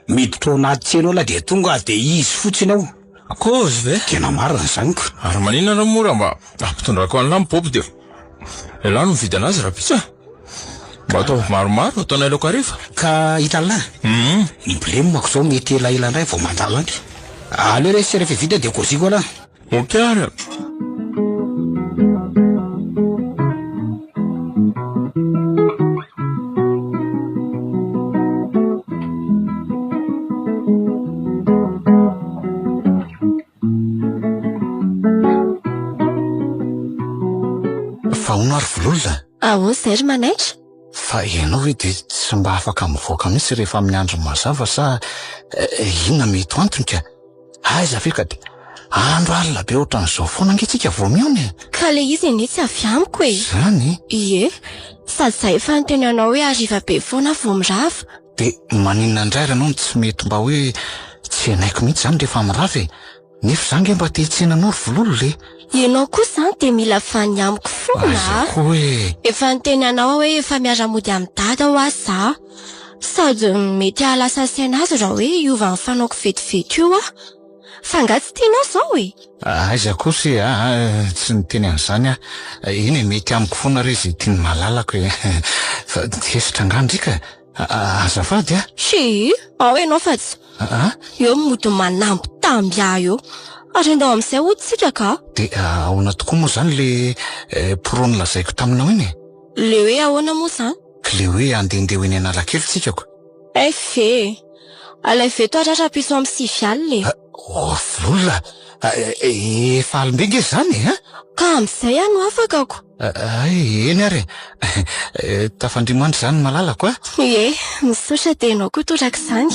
Speaker 6: Miditra ao anaty tsena ao lah dia tonga dia izy fotsiny ao.
Speaker 5: Kôzy ve?
Speaker 6: Tena marina izany ko.
Speaker 5: Ary maninona anao moa raha mba ampitondrako an'lah ny Bob dia elah no mividy anazy rahampitso e. Mba ataovy maromaro ataonay laoka hariva.
Speaker 6: Ka hitan'lah, ny blem-ko izao mety elaela indray vao mandalo any. Aleo re sy rehefa vita dia kôziko alah.
Speaker 5: Ok ary.
Speaker 4: Fa hono ary Vololona?
Speaker 3: Ahoana izay ry Manaitra?
Speaker 4: Fa ianao ve dia tsy mba afaka mivoaka mihitsy rehefa amin'ny andro mazava sa inona mety ho antony ka? Aiza ve ka dia andro alina be ohatran'izao foana ange tsika vao mihaona e!
Speaker 3: Ka le izy anie tsy avy amiko e!
Speaker 4: Izany?
Speaker 3: Ie, sady za efa niteny anao hoe hariva be foana aho vao mirava.
Speaker 4: Dia maninona indray ary ianao no tsy mety mba hoe tsy hainaiko mihitsy izany rehefa mirava e! Nefa za ange mba te hitsena anao ry Vololona e!
Speaker 3: Ianao koa izany dia mila vaniny amiko foana
Speaker 4: Aiza
Speaker 3: a!
Speaker 4: koa e!
Speaker 3: Efa niteny anao aho hoe efa miara-mody amin'i Dada hoa za. Sady mety hahalasa saina azy raha hoe hiova ny fanaoko vetivety io aho. Fa angaha tsy tianao izao e?
Speaker 4: Aiza kosa e, aa tsy niteny an'izany aho. Eny e, mety amiko foana re izay tian'ny malalako e. Fa tezitra angaha ndry ka?
Speaker 7: Azafady a!
Speaker 3: Tsia, ao ianao fa tsy. Eo mody manambitamby ahy eo. Ary andao amin'izay hody tsika ka.
Speaker 7: Dia ahoana tokoa moa izany le pro nolazaiko taminao iny e?
Speaker 3: Le hoe ahoana moa izany?
Speaker 7: Le hoe andehandeha ho eny Analakely tsika ko.
Speaker 3: Hay ve e! Alaivo eto ary aho rahampitso amin'ny 9 alina e!
Speaker 7: Ovolona! Efa alim-be ange izany e!
Speaker 3: Ka amin'izay aho no afaka ko!
Speaker 7: Hay, eny ary e! Tafandria mandry izany malalako a!
Speaker 3: Ie, misaotra dia ianao koa torak'izany.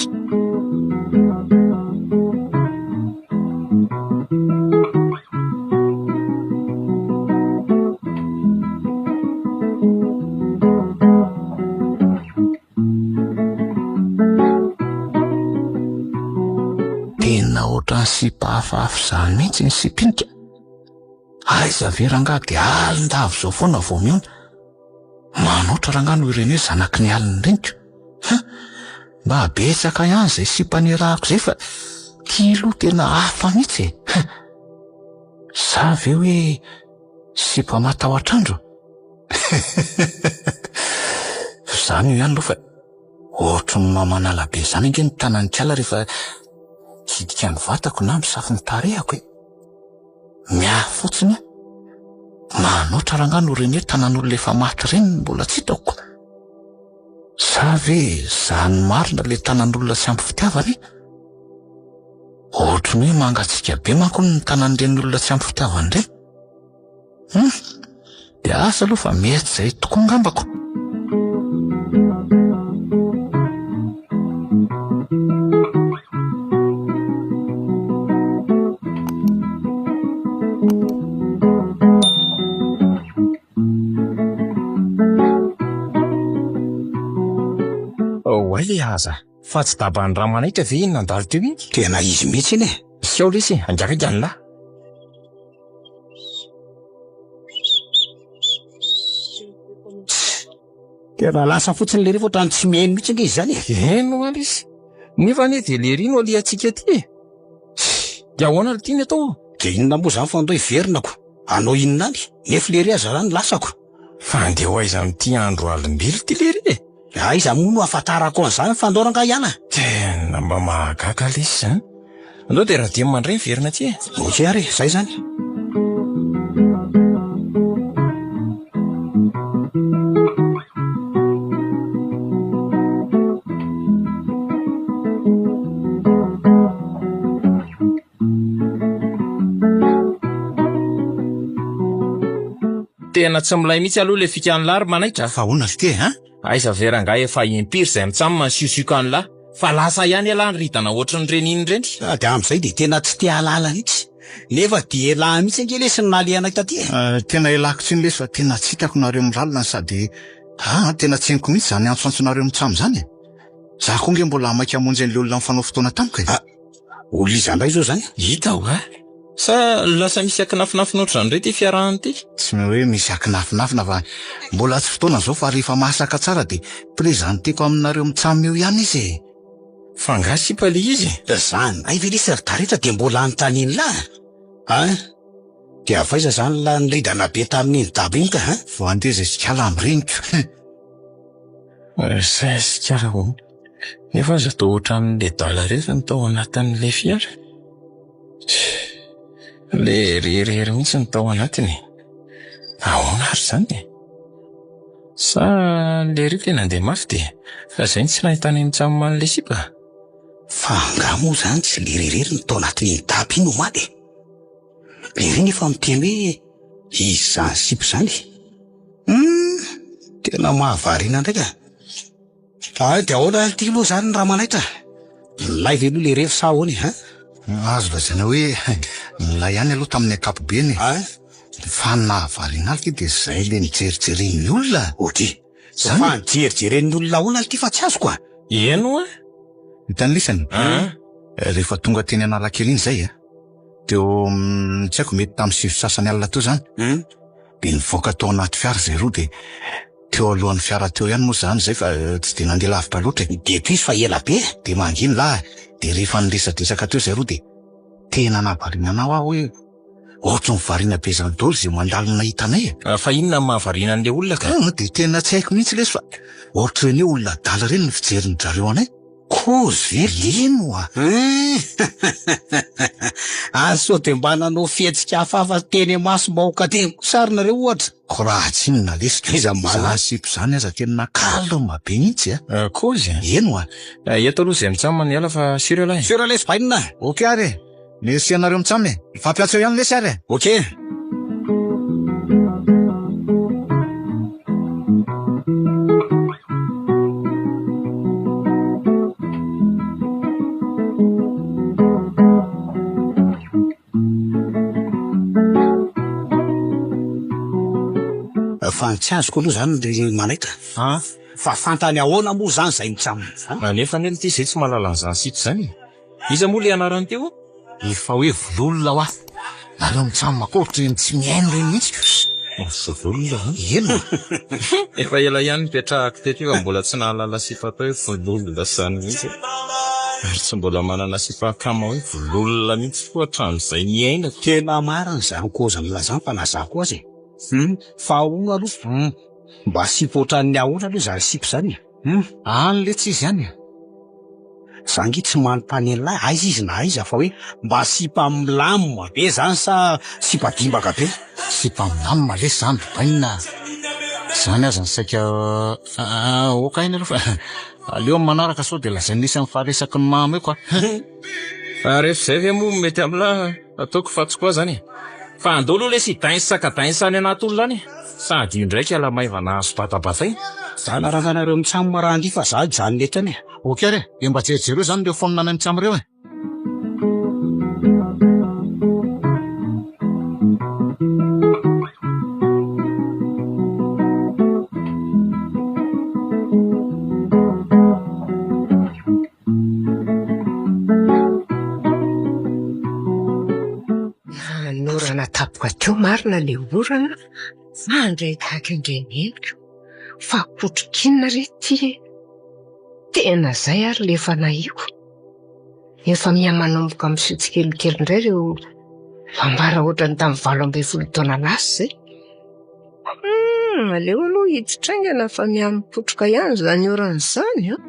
Speaker 7: Tena ohatran'ny sipa hafahafa izany mihitsy ny sipinika. Aiza ve rangahy dia alin-dava izao foana vao mihaona. Manoatra rangahy noho ireny hoe zanaky ny alina ireny ko. Ha! Mba betsaka ihany izay sipa nirahako izay fa ty aloha tena hafa mihitsy e. Ha! Sa ve hoe sipa matahotr'andro? Izany io ihany aloha fa ohatry ny mamanala be izany ange ny tanan'i kala rehefa hidika ny vatako na misafo ny tarehako e. Miahy fotsiny aho. Manoatra rangahy no ireny hoe tanan'olona efa maty ireny no mbola tsy hitako. Sa ve izany marina ilay tanan'olona tsy ampy fitiavana e? Ohatry ny hoe mangatsiaka be manko hono ny tanan'ireny olona tsy ampy fitiavana ireny. Hum, dia asa aloha fa mety izay tokoa angamba ko.
Speaker 5: Oay le aza, fa tsy daban'ny Ramanaitra ve iny nandalo teo iny?
Speaker 6: Tena izy mihitsy iny e!
Speaker 5: Sao lesy e, angaga an'lah.
Speaker 6: Tena lasa fotsiny lery fa ohatran'ny tsy mihaino mihitsy ange izy izany e.
Speaker 5: Heno ho'a lesy. Nefa anie dia lery no alehantsika aty e. Dia ahoana ry tiany atao?
Speaker 6: Dia inona moa izany fa andao hiverina ko. Hanao inona any? Nefa lery aza zany lasako.
Speaker 5: Fa andeha ho aiza amin'ity andro alim-belo ity lery e?
Speaker 6: Aiza moa no ahafantarako an'izany fa andao rangahy hiala.
Speaker 5: Tena mba mahagaga lesy izany. Andao dia Radem indray miverina aty e.
Speaker 6: Ok ary e, zay izany.
Speaker 5: Tena tsy milay mihitsy aloha le fikan'lah ry manaitra a.
Speaker 7: Fa ahoana ry ty a?
Speaker 5: Aiza ve rangahy efa impiry izay mitsam misiosioko an'lah fa lasa ihany ialahy niridana ohatrin'ireny iny ireny.
Speaker 6: Sady amin'izay dia tena tsy te hahalala mihitsy. Nefa dia elah mihitsy ange lesy no nalehanay taty e.
Speaker 7: Tena elako tsiny lesy fa tena tsy hitako nareo miralina sady aa tena tsy henoko mihitsy izany antsoantsonareo mitsam izany e. Za koa nge mbola maika hamonjy an'le olona nifanao fotoana tamiko e.
Speaker 6: Olona iza indray izao izany?
Speaker 5: Hita hoa. Sa lasa misy akinafinafina ohatr'izany indray ity fiarahana ity?
Speaker 7: Tsy hoe misy akinafinafina fa mbola tsy fotoana izao fa rehefa masaka tsara dia prezanteko aminareo mitsam eo ihany izy e.
Speaker 5: Fa angaha sipa le izy e?
Speaker 6: Zany indray ve lesy ry taretra dia mbola anontanian'lah a? Dia avy aiza zany lah niridana be tamin'iny daba iny ka a?
Speaker 7: Vao handeha izay sikala amin'ny reniko.
Speaker 5: Izay sikala hono. Nefa aza toa ohatran'le dala irery no tao anatin'ilay fiara. Le irery mihitsy no tao anatiny e. Ahoana ary izany e? Sa lery io tena nandeha mafy dia fa izay no tsy nahitana iny tsamma an'ilay sipa?
Speaker 6: Fa angaha moa izany tsy lery irery no tao anatin'iny daba iny omaly e? Lery nefa miteny hoe izy izany sipa izany e. Hum, tena mahavariana indray ka. Hay dia ahoana ary ity aloha izany Ramanaitra? Milay ve aloha le revy sa ahoana e, hein?
Speaker 7: Azo lazaina hoe milay ihany aloha tamin'ny ankapobeny e.
Speaker 6: Hein?
Speaker 7: Fa ny nahavariana ahy ity dia izay le nijerijeren'ny olona.
Speaker 6: Ok. Zany? Fa nijerijeren'ny olona ahoana ity fa tsy azoko a!
Speaker 5: Eny oa!
Speaker 7: Hitan'i lisany?
Speaker 5: Hein?
Speaker 7: Rehefa tonga teny Analakely iny izay a, teo amin'ny tsy haiko mety tamin'ny 9 sasany alina teo izany, dia nivoaka tao anaty fiara izay roa dia Teo alohan'ny fiara teo ihany moa izany izay fa tsy dia nandeha lavitra loatra e.
Speaker 6: Dia tohizo fa ela be e.
Speaker 7: Dia mangina lahy e. Dia rehefa niresadresaka teo izay roa dia tena nahavariana anao aho hoe ohatry ny variana be izany daholo izay mandalo nahita anay e.
Speaker 5: Fa inona no mahavariana an'ilay olona ka?
Speaker 7: Dia tena tsy haiko mihitsy lesy fa.
Speaker 4: Ohatran'ny hoe olona adala ireny ny fijerin-dry zareo anay.
Speaker 6: Kozy ve ry ty?
Speaker 4: Eny oa.
Speaker 6: Ary sao dia mba nanao fihetsika hafahafa teny imasom-bahoaka teny kosa ary nareo ohatra?
Speaker 4: Ko raha tsy inona lesy ka.
Speaker 6: Iza marina?
Speaker 4: Za sipa izany aza tena calme be mihitsy a.
Speaker 9: Kozy a?
Speaker 4: Eny oa.
Speaker 9: Eto aloha izay mitsam ny ela fa sur ialahy e.
Speaker 6: Sur lesy bainina.
Speaker 4: Ok ary e. Merci anareo mitsam e. Mifampiantso eo ihany lesy ary e.
Speaker 6: Ok. Fa ny tsy azoko aloha zany ry Manaitra.
Speaker 5: An?
Speaker 6: Fa fantany ahoana moa zany izay mitsam zany?
Speaker 5: Nefa anie ity zay tsy mahalala an'izany site izany e. Iza moa le anarany teo?
Speaker 4: Efa hoe vololona hoa. Nareo mitsam koa ohatran'ny tsy mihaino ireny mihitsy.
Speaker 5: Vololona an?
Speaker 4: Eny e.
Speaker 5: Efa ela ihany nipetrahako teto io fa mbola tsy nahalala sipa atao hoe vololona izany mihitsy. Ary tsy mbola manana sipa akama hoe vololona mihitsy koa hatramin'izay niainako.
Speaker 6: Tena marina izany kôzin'lah izany fa na za koa aza e. Hum, fa ahoana aloha? Hum, mba sipa ohatran'ny ahoana aloha izany sipa izany e? Hum.
Speaker 4: Any letsy izy any e.
Speaker 6: Za nge tsy manontany an'lah aiza izy na aiza fa hoe mba sipa milamina be zany sa sipa dimbaka be?
Speaker 4: Sipa milamina lesy zany ry bainina a! Zany aza no saika ok aina aloha fa aleo amin'ny manaraka sao dia lazain'ny isany fa resaky ny mamo eo ka.
Speaker 5: Rehefa izay ve moa mety amin'lah ataoko fa tsy koa zany e! Fa andao aloha lesy hi-dainsa ka dainsa any anaty olona any e! Sady io indraika la maivana azo batabataina.
Speaker 6: Za naranganareo mitsam raha andia fa za hijanona eto ihany e!
Speaker 4: Ok ary e! Dia mba jerijereo izany ireo phone anay mitsam ireo e!
Speaker 8: Nanorana tampoka teo marina le orana fa ndray gaga indray neniko fa kotrokinona re ty e! Tena zay ary le efa nahiko. Efa miha-manomboka miseho tsikelikely indray ireo fambara ohatran'ny tamin'ny 18 taona lasa izay. Hum, aleo aloha hiditra haingana fa miha-mipotroka ihany izany orana izany an!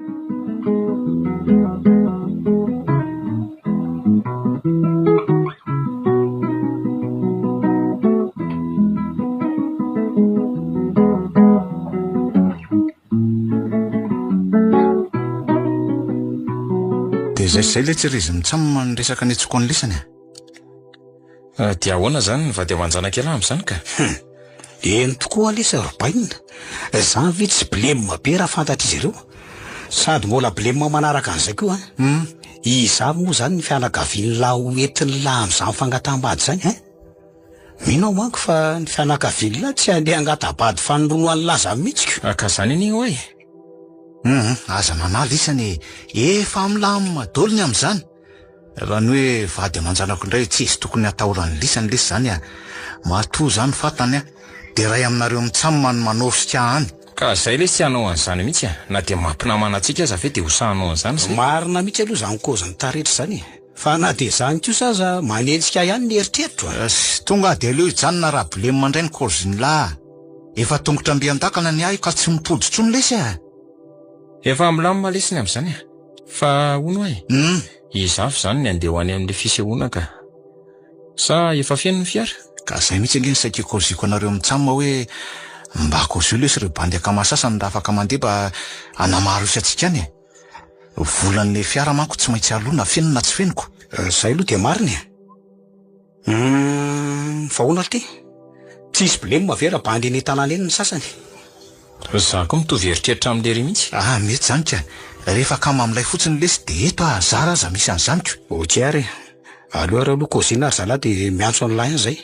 Speaker 4: Dia izay sy izay letsy ry izy mitsam ny resaka netsiko an'lisany e.
Speaker 5: Ah, dia ahoana izany ny vady aman-janak'ialahy amin'izany ka?
Speaker 6: Hum, eny tokoa lesy ry bainina. Izany ve tsy blème be raha fantatr'izy ireo? Sady mbola blème manaraka an'izay koa an.
Speaker 4: Hum.
Speaker 6: Iza avy moa izany ny fianakavian'lah ho entin'lah amin'izany fangataham-bady izany hein? Mino aho manko fa ny fianakavian'lah tsy handeha hangata-bady fanindroany an'lah izany mihitsy ko.
Speaker 5: Ah, ka izany anie hoy.
Speaker 4: Hum, aza manaly isany e. Efa milamina daholo ny amin'izany. Raha ny hoe vady aman-janako indray tsisy tokony hatahoran'ny lisany lesy zany a! Matoa zany fatany a! De ray aminareo mitsam no manosika any.
Speaker 5: Ka zay lesy tsy hanao an'izany mihitsy a! Na dia mampinamana antsika aza ve dia ho sahy hanao an'izany zay?
Speaker 6: Marina mihitsy aloha izany kôzin'ny taretra izany e! Fa na dia izany kosa aza manenjika ihany ny eritreritro a!
Speaker 4: Tonga dia aleo hijanona raha blem indray ny kôzin'lah a! Efa tongotra mby an-dakana ny ahy ka tsy mipody intsony lesy a!
Speaker 5: Efa milamina lesy ny amin'izany a! Fa hono hoa e!
Speaker 4: Hum!
Speaker 5: Iza avy izany ny handeha ho any amin'ilay fisehoana ka? Sa efa feno ny fiara?
Speaker 4: Ka zay mihitsy ange ny saika kôziko anareo mitsam hoe mba kôzio lesy ireo bandy akama sasany raha afaka mandeha mba hanamaro isa antsika any e! Volan'ilay fiara manko tsy maintsy aloa na feno na tsy feno ko!
Speaker 6: Zay aloha dia marina e! Humm, fa ahoana ry ty? Tsisy blem ve raha bandy eny an-tanàna eny ny sasany?
Speaker 5: Za koa mitovy eritreritra amin'i lery mihitsy.
Speaker 4: Ah, mety zany ka. Rehefa akama amin'ilay fotsiny lesy dia eto ah, zara aza misy an'izany ko.
Speaker 6: Ok ary e. Aleo ary aloha kôzina ry zalahy dia miantso an'ilay any zay.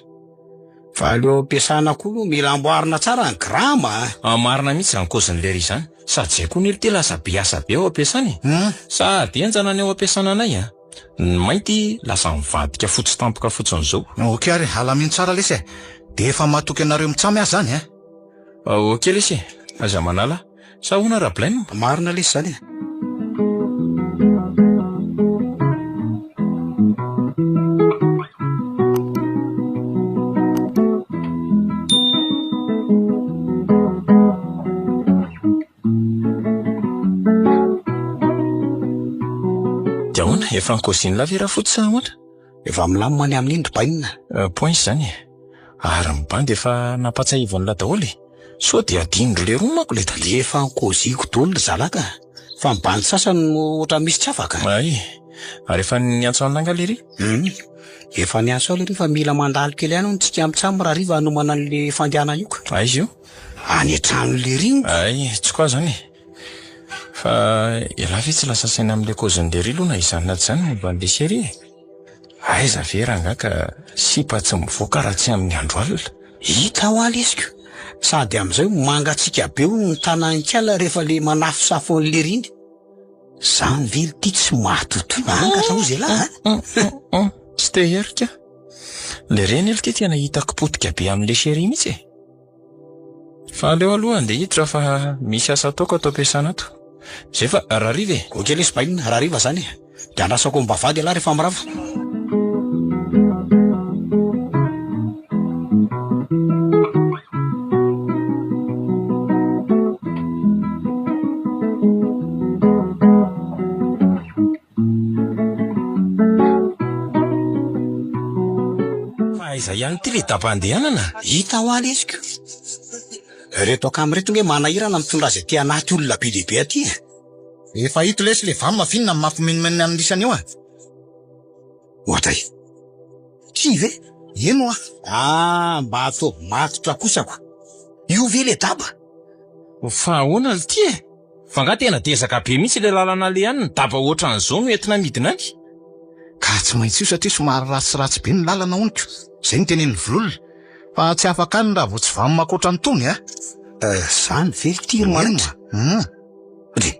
Speaker 6: Fa aleo ampiasana koa aloha, mila amboarina tsara ny grama a.
Speaker 5: Ah, marina mihitsy izany kôzin'i lery izany. Sady zay koa anie ry ty lasa be asa be ao am-piasana e. Sady henjana ny ao am-piasana anay a. Ny mainty lasa mivadika fotsy tampoka fotsiny zao.
Speaker 4: Ok ary, alamino tsara lesy e. Dia efa matoky anareo mitsamy aho zany eh.
Speaker 5: Ok lesy e, aza manala. Sa ahoana Rablaim?
Speaker 6: Marina lesy zany e.
Speaker 9: Dia ahoana, efa nikaozian'lah ve Rafotsy sa ahoana?
Speaker 6: Efa milamina ny amin'iny ry bainina.
Speaker 9: Point izany e. Ary ny bandy efa nampatsiahivin'lah daholo e. Sao dia adinondry leroa manko ilay daty.
Speaker 6: Efa nikaoziako daholo ry zalahy ka. Fa ny bandy sasany no ohatran'ny misy tsy afaka.
Speaker 9: Hay. Ary efa niantso an'lah nga lery?
Speaker 6: Hum. Efa niantso ahy lery fa mila mandalo kely ihany hono tsika mitsam rahariva hanomana an'le fandehanana io ka.
Speaker 9: Aiza io?
Speaker 6: Any an-trano lery io.
Speaker 9: Hay, tsy koa zany e. Fa ialahy ve tsy lasa saina amin'ilay kaozin'i-lery aloha na izany na tsy izany momba an'ilay chérie e? Aiza ve rangahy ka sipa tsy mivoaka raha tsy amin'ny andro alina?
Speaker 6: Hita hoa lesy ko! Sady amin'izay mangatsiaka be hono ny tanàn'ikala rehefa le manafosafo an'i-lery iny. Zany ve ity tsy mahatotoina angatra hozy ialahy
Speaker 9: a? Tsy te herika. Le reny aloha ity tena hitako potika be amin'le chérie mihitsy e. Fa aleo aloha andeha hiditra fa misy asa ataoko ato am-piasana ato. Zay fa rahariva e.
Speaker 6: Ok lesy bainina, rahariva zany e. Dia andrasako am-bavahady ialahy rehefa mirava.
Speaker 5: Fa aiza ihany ity le daba-andehanana?
Speaker 6: Hita hoa lesy ko. Reto akama reto nge manahirana mitondra azy aty anaty olona be dia be aty e.
Speaker 4: Efa hito lesy le vam fa inona no mampimenomenona an'lisany eo a?
Speaker 6: Ohatray. Ty ve?
Speaker 4: Eny hoa.
Speaker 6: Ah, mba ataovy matotra kosa ko. Io ve le daba?
Speaker 5: Fa ahoana lty e? Fa nga tena dezaka be mihitsy le lalana aleha any, ny daba ohatran'izao no entina midina any?
Speaker 4: Ka tsy maintsy io satria somary ratsiratsy be ny lalana hono ko. Zay no tenenin'ny vlol. Fa tsy afaka any raha vao tsy vam ankoatran'itony a.
Speaker 6: Zany ve lty ry manaitra?
Speaker 4: Eny hoa.
Speaker 6: Dry.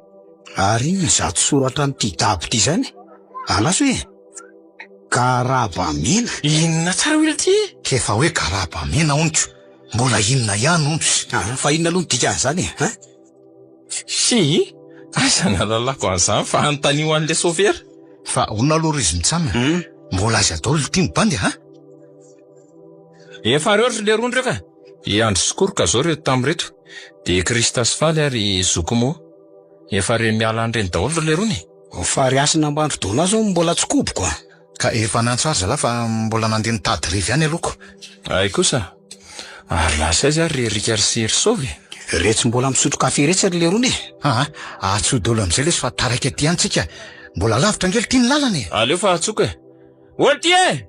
Speaker 6: Ary inona izato soratra amin'ity daba ity izany? Andraso e! Garabamena.
Speaker 5: Inona tsara hoy lty e?
Speaker 4: K'efa hoe garabamena hono ko. Mbola inona ihany hono.
Speaker 6: Ah, fa inona aloha ny dikan'izany e? Hein?
Speaker 5: Fy, aiza ny ahalalako an'izany fa anontanio an'ilay sôfera.
Speaker 4: Fa ahoana aloha ry izy mitsam e? Mbola aiza daholo ity ny bandy a?
Speaker 5: Efa reo ry leroa ndreo ka. I Andry sy Koroka zao reto tamin'ireto, dia i Christa sy Faly ary i Zoky Mo. Efa re miala any reny daholo ry lerony e.
Speaker 6: Fa ry Hasina Ambandry Dona zao mbola tsy koboko a.
Speaker 4: Ka efa niantso azy zalahy fa mbola nandeha nitady revy ihany aloha ko.
Speaker 9: Hay kosa. Ary lasa aiza ary ry Eric ary sy ry Sovy e?
Speaker 6: Retsy mbola misotro kafe retsy ry lerony e.
Speaker 4: Aa, atsoy daholo amin'izay lesy fa taraiky aty ihany tsika. Mbola lavitra ange lty ny lalana e.
Speaker 5: Aleo fa atsoko e. Ô lty e!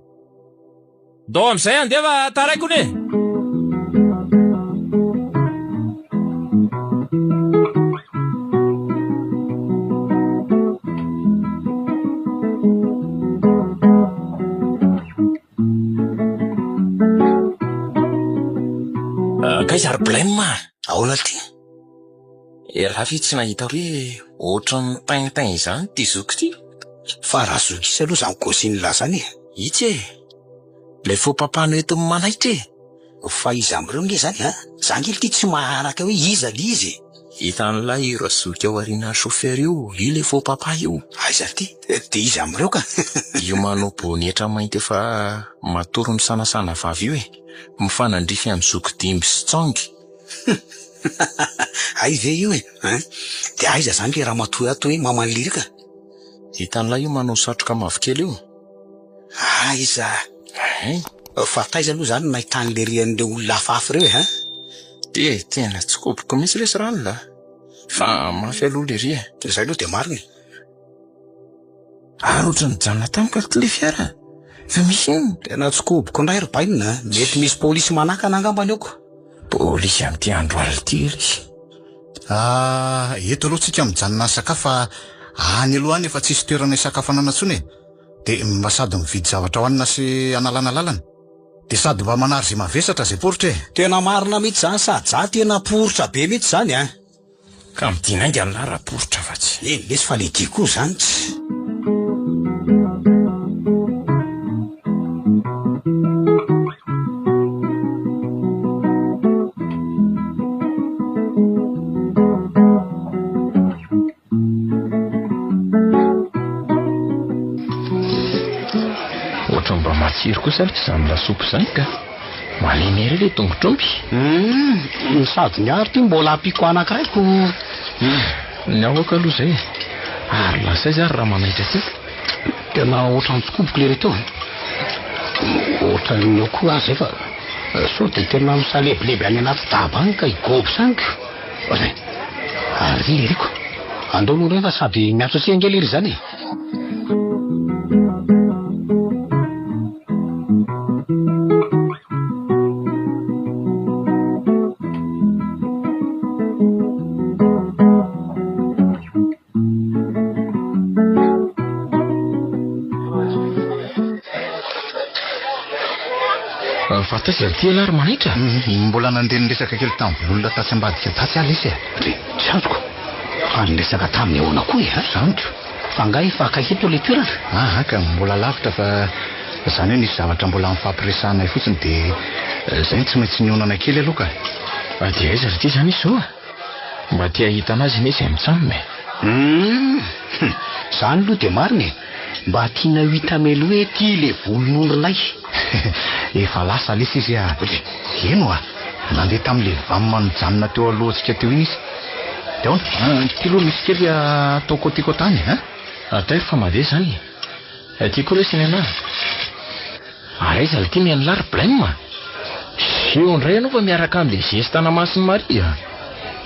Speaker 5: Ndao amin'izay andeha fa taraiky hono e! Kaiza ry blem a?
Speaker 6: Ahoana ity?
Speaker 5: Ialahy ve tsy nahita hoe ohatran'ny tintin izany ity zoky ity?
Speaker 6: Fa raha zoky izy aloha izany kôzin'lah izany e!
Speaker 5: Itsy e! Ilay faux papa noentin'i Manaitra e!
Speaker 6: Fa iza amin'ireo nge izany a? Za nge ity tsy maharaka hoe iza le izy e!
Speaker 5: Hitan'lah io razoky ao aorianan'ny chauffeur io, io ilay faux papa io.
Speaker 6: Aiza ity? Dia iza amin'ireo ka?
Speaker 5: Io manao bonetra mainty efa matory misanasana vava io e! Mifanandrify amin'i zoky Dimby sy Tsongy.
Speaker 6: Hay ve io e! Hein! Dia aiza izany ilay ramatoa ato hoe maman'i Liry ka?
Speaker 5: Hitan'lah io manao satroka mavokely io.
Speaker 6: Aiza?
Speaker 5: Hein?
Speaker 6: Fa taiza aloha izany no nahitan'i Lery an'ireo olona hafahafa ireo e, hein?
Speaker 5: Dia tena tsy koboko mihitsy lesy ranona a! Fa mafy aloha Lery e!
Speaker 6: Izay aloha dia marina e!
Speaker 5: Ary ohatran'ny nijanona tampoka ity ilay fiara fa misy inona?
Speaker 6: Tena tsy koboko indray ry bainina a! Mety misy polisy manakana angambany eo ko!
Speaker 5: Polisy amin'ity andro alina ity lesy!
Speaker 4: Ah, eto aloha tsika mijanona hisakafo fa any aloha any efa tsisy toerana hisakafoanana intsony e! Dia mba sady mividy zavatra hohanina sy analana lalana. Dia sady mba manary izay mavesatra izay poritra e!
Speaker 6: Tena marina mihitsy izany sady za tena poritra be mihitsy izany a!
Speaker 5: Ka midina haingana lah raha poritra fa tsy.
Speaker 6: Eny lesy fa le dia koa izany tsy.
Speaker 5: Ohatran'ny mba matsiro kosa aloha izany lasopy izany ka. Malemy ery ilay tongotr'omby.
Speaker 6: Hum, sady ny ahy ry ty mbola ampiako anankiray ko.
Speaker 5: Hum, ny aoka aloha izay e. Ary lasa aiza ary raha manaitra teo?
Speaker 6: Tena ohatran'ny tsy koboko lery teo e. Ohatran'ny eo koa aza zay fa sao dia tena misaleboleby any anaty daba any ka higobo zany ko. Zay. Ary leriko. Andao aloha re fa sady miantso antsika ange lery izany e.
Speaker 9: Fa taiza ity ialahy ry Manaitra?
Speaker 4: Mbola nandeha niresaka kely tamin'ny vololona tatsy ambadika tatsy aho lesy e.
Speaker 6: Ry, tsy azoko. Fa niresaka taminy ahoana koa e?
Speaker 4: Zaniko.
Speaker 6: Fa angaha efa akaiky eto ilay toerana?
Speaker 4: Aha ka, mbola lavitra fa izany hoe nisy zavatra mbola nifampiresahanay fotsiny dia izay no tsy maintsy nionana kely aloha ka.
Speaker 9: Fa dia aiza ry ity izany izy izao a? Mba te hahita anazy anie izay mitsam e.
Speaker 6: Humm! Izany aloha dia marina e! Mba tiana ho hita mialoha hoe ity ilay volon'ondrinay.
Speaker 4: Efa lasa lesy izy a! Eny oa! Nandeha tamin'ilay vam nijanona teo alohantsika teo iny izy. Dia ahoana? Ity aloha misy kely atao côté côté any a!
Speaker 9: Ataovy fa mandeha izany e! Aty koa lesy ny anah. Ary aiza ity ny an'lah ry Blem a? Eo indray ianao fa miaraka amin'ilay zesta ana Masin'i Maria a!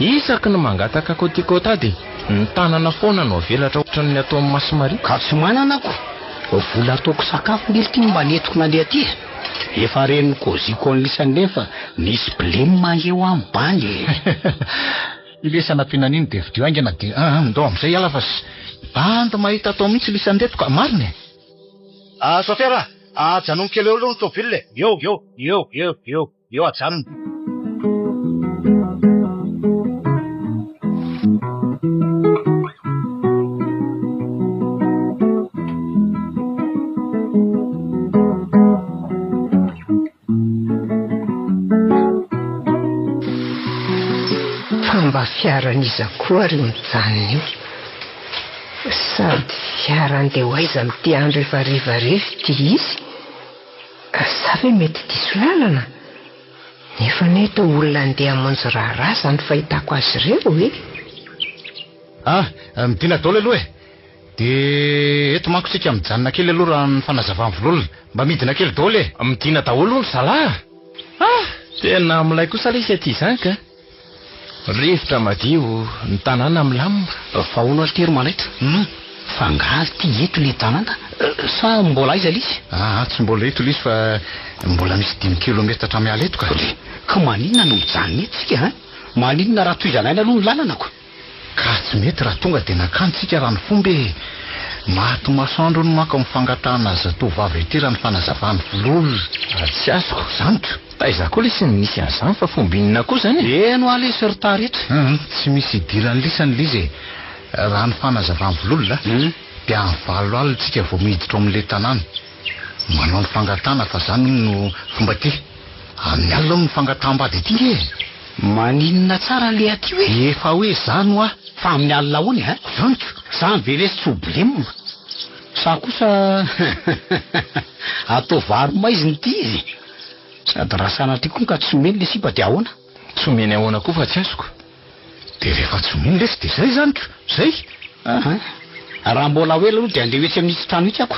Speaker 9: Isaky ny mangataka côtikôta dia ny tanana foana no avelatra ohatran'ny ataon'i Masin'i Maria.
Speaker 6: Ka tsy manana ako! Vola ataoko sakafo nge ity no mba nentiko nandeha aty e! Efa ren'ny kôziko an'lisany ireny fa misy blem eo amin'ny bandy e!
Speaker 4: Ilay sanampiana an'iny dia vidio haingana dia aa ndao amin'izay hiala fa bandy mahita atao mihitsy lisany ireto ka! Marina e! Ah chauffeur a! Ajanony kely eo aloha ny tôbila e! Eo, eo, eo, eo, eo, eo ajanony.
Speaker 8: Fa mba fiaran'iza koa ary io mijanona io? Sady fiara andeha ho aiza amin'ity andro efa harivariva ity izy? Sa ve mety diso lalana? Nefa anie toa olona andeha hamonjy raharaha izany fahitako azy ireo e!
Speaker 4: Ah, midina daholo aloha e! Dia eto manko tsika mijanona kely aloha raha ny fanazavan'ny vololona. Mba midina kely daholo e!
Speaker 5: Midina daholo hono zalahy a! Ah! Tena milay kosa lesy aty izany ka! Rivotra madio, ny tanàna milamina.
Speaker 6: Fa hono ary ty ry Manaitra?
Speaker 4: Hum?
Speaker 6: Fa angaha ary ty eto le tanàna? Sa mbola aiza lisy?
Speaker 4: Aa, tsy mbola eto lisy fa mbola misy dimy kilometatra miala eto ka.
Speaker 6: Ka maninona no mijanona eto tsika an? Maninona raha tohizana aina aloha ny lalana ko?
Speaker 4: Ka tsy mety raha tonga dia nankany tsika raha ny fomba e! Maty masoandro hono manko amin'ny fangatahana zatovavy ity raha ny fanazavan'ny vololona.
Speaker 9: Tsy azoko.
Speaker 4: Zany ko!
Speaker 9: Taiza koa lesy no nisy an'izany fa fomba inona koa izany e?
Speaker 6: Eny hoa lesy ry taretra.
Speaker 4: Hum, tsy misy idiran'ny lisany ilay izy e! Raha ny fanazavan'ny vololona dia any 8 alina tsika vao miditra ao amin'ilay tanàna. Manao ny fangatahana fa zany hono no fomba aty. Amin'ny alina hono ny fangataham-bady aty nge e!
Speaker 6: Maninona tsara le aty hoe?
Speaker 4: Efa hoe zany hoa!
Speaker 6: Fa amin'ny alina ahoana e?
Speaker 4: Zany ko!
Speaker 6: Zany ve lesy tsy ho blem? Sa kosa atao vary maizina ity izy? Sady raha sanatria koa ka tsy omeny le sipa dia ahoana?
Speaker 9: Tsy omeny ahoana koa fa tsy azoko.
Speaker 4: Dia rehefa tsy omeny lesy dia zay zany ko! Zay!
Speaker 6: Aha! Raha mbola ho ela aloha dia andeha ho etsy amin'itsy trano itsy ako.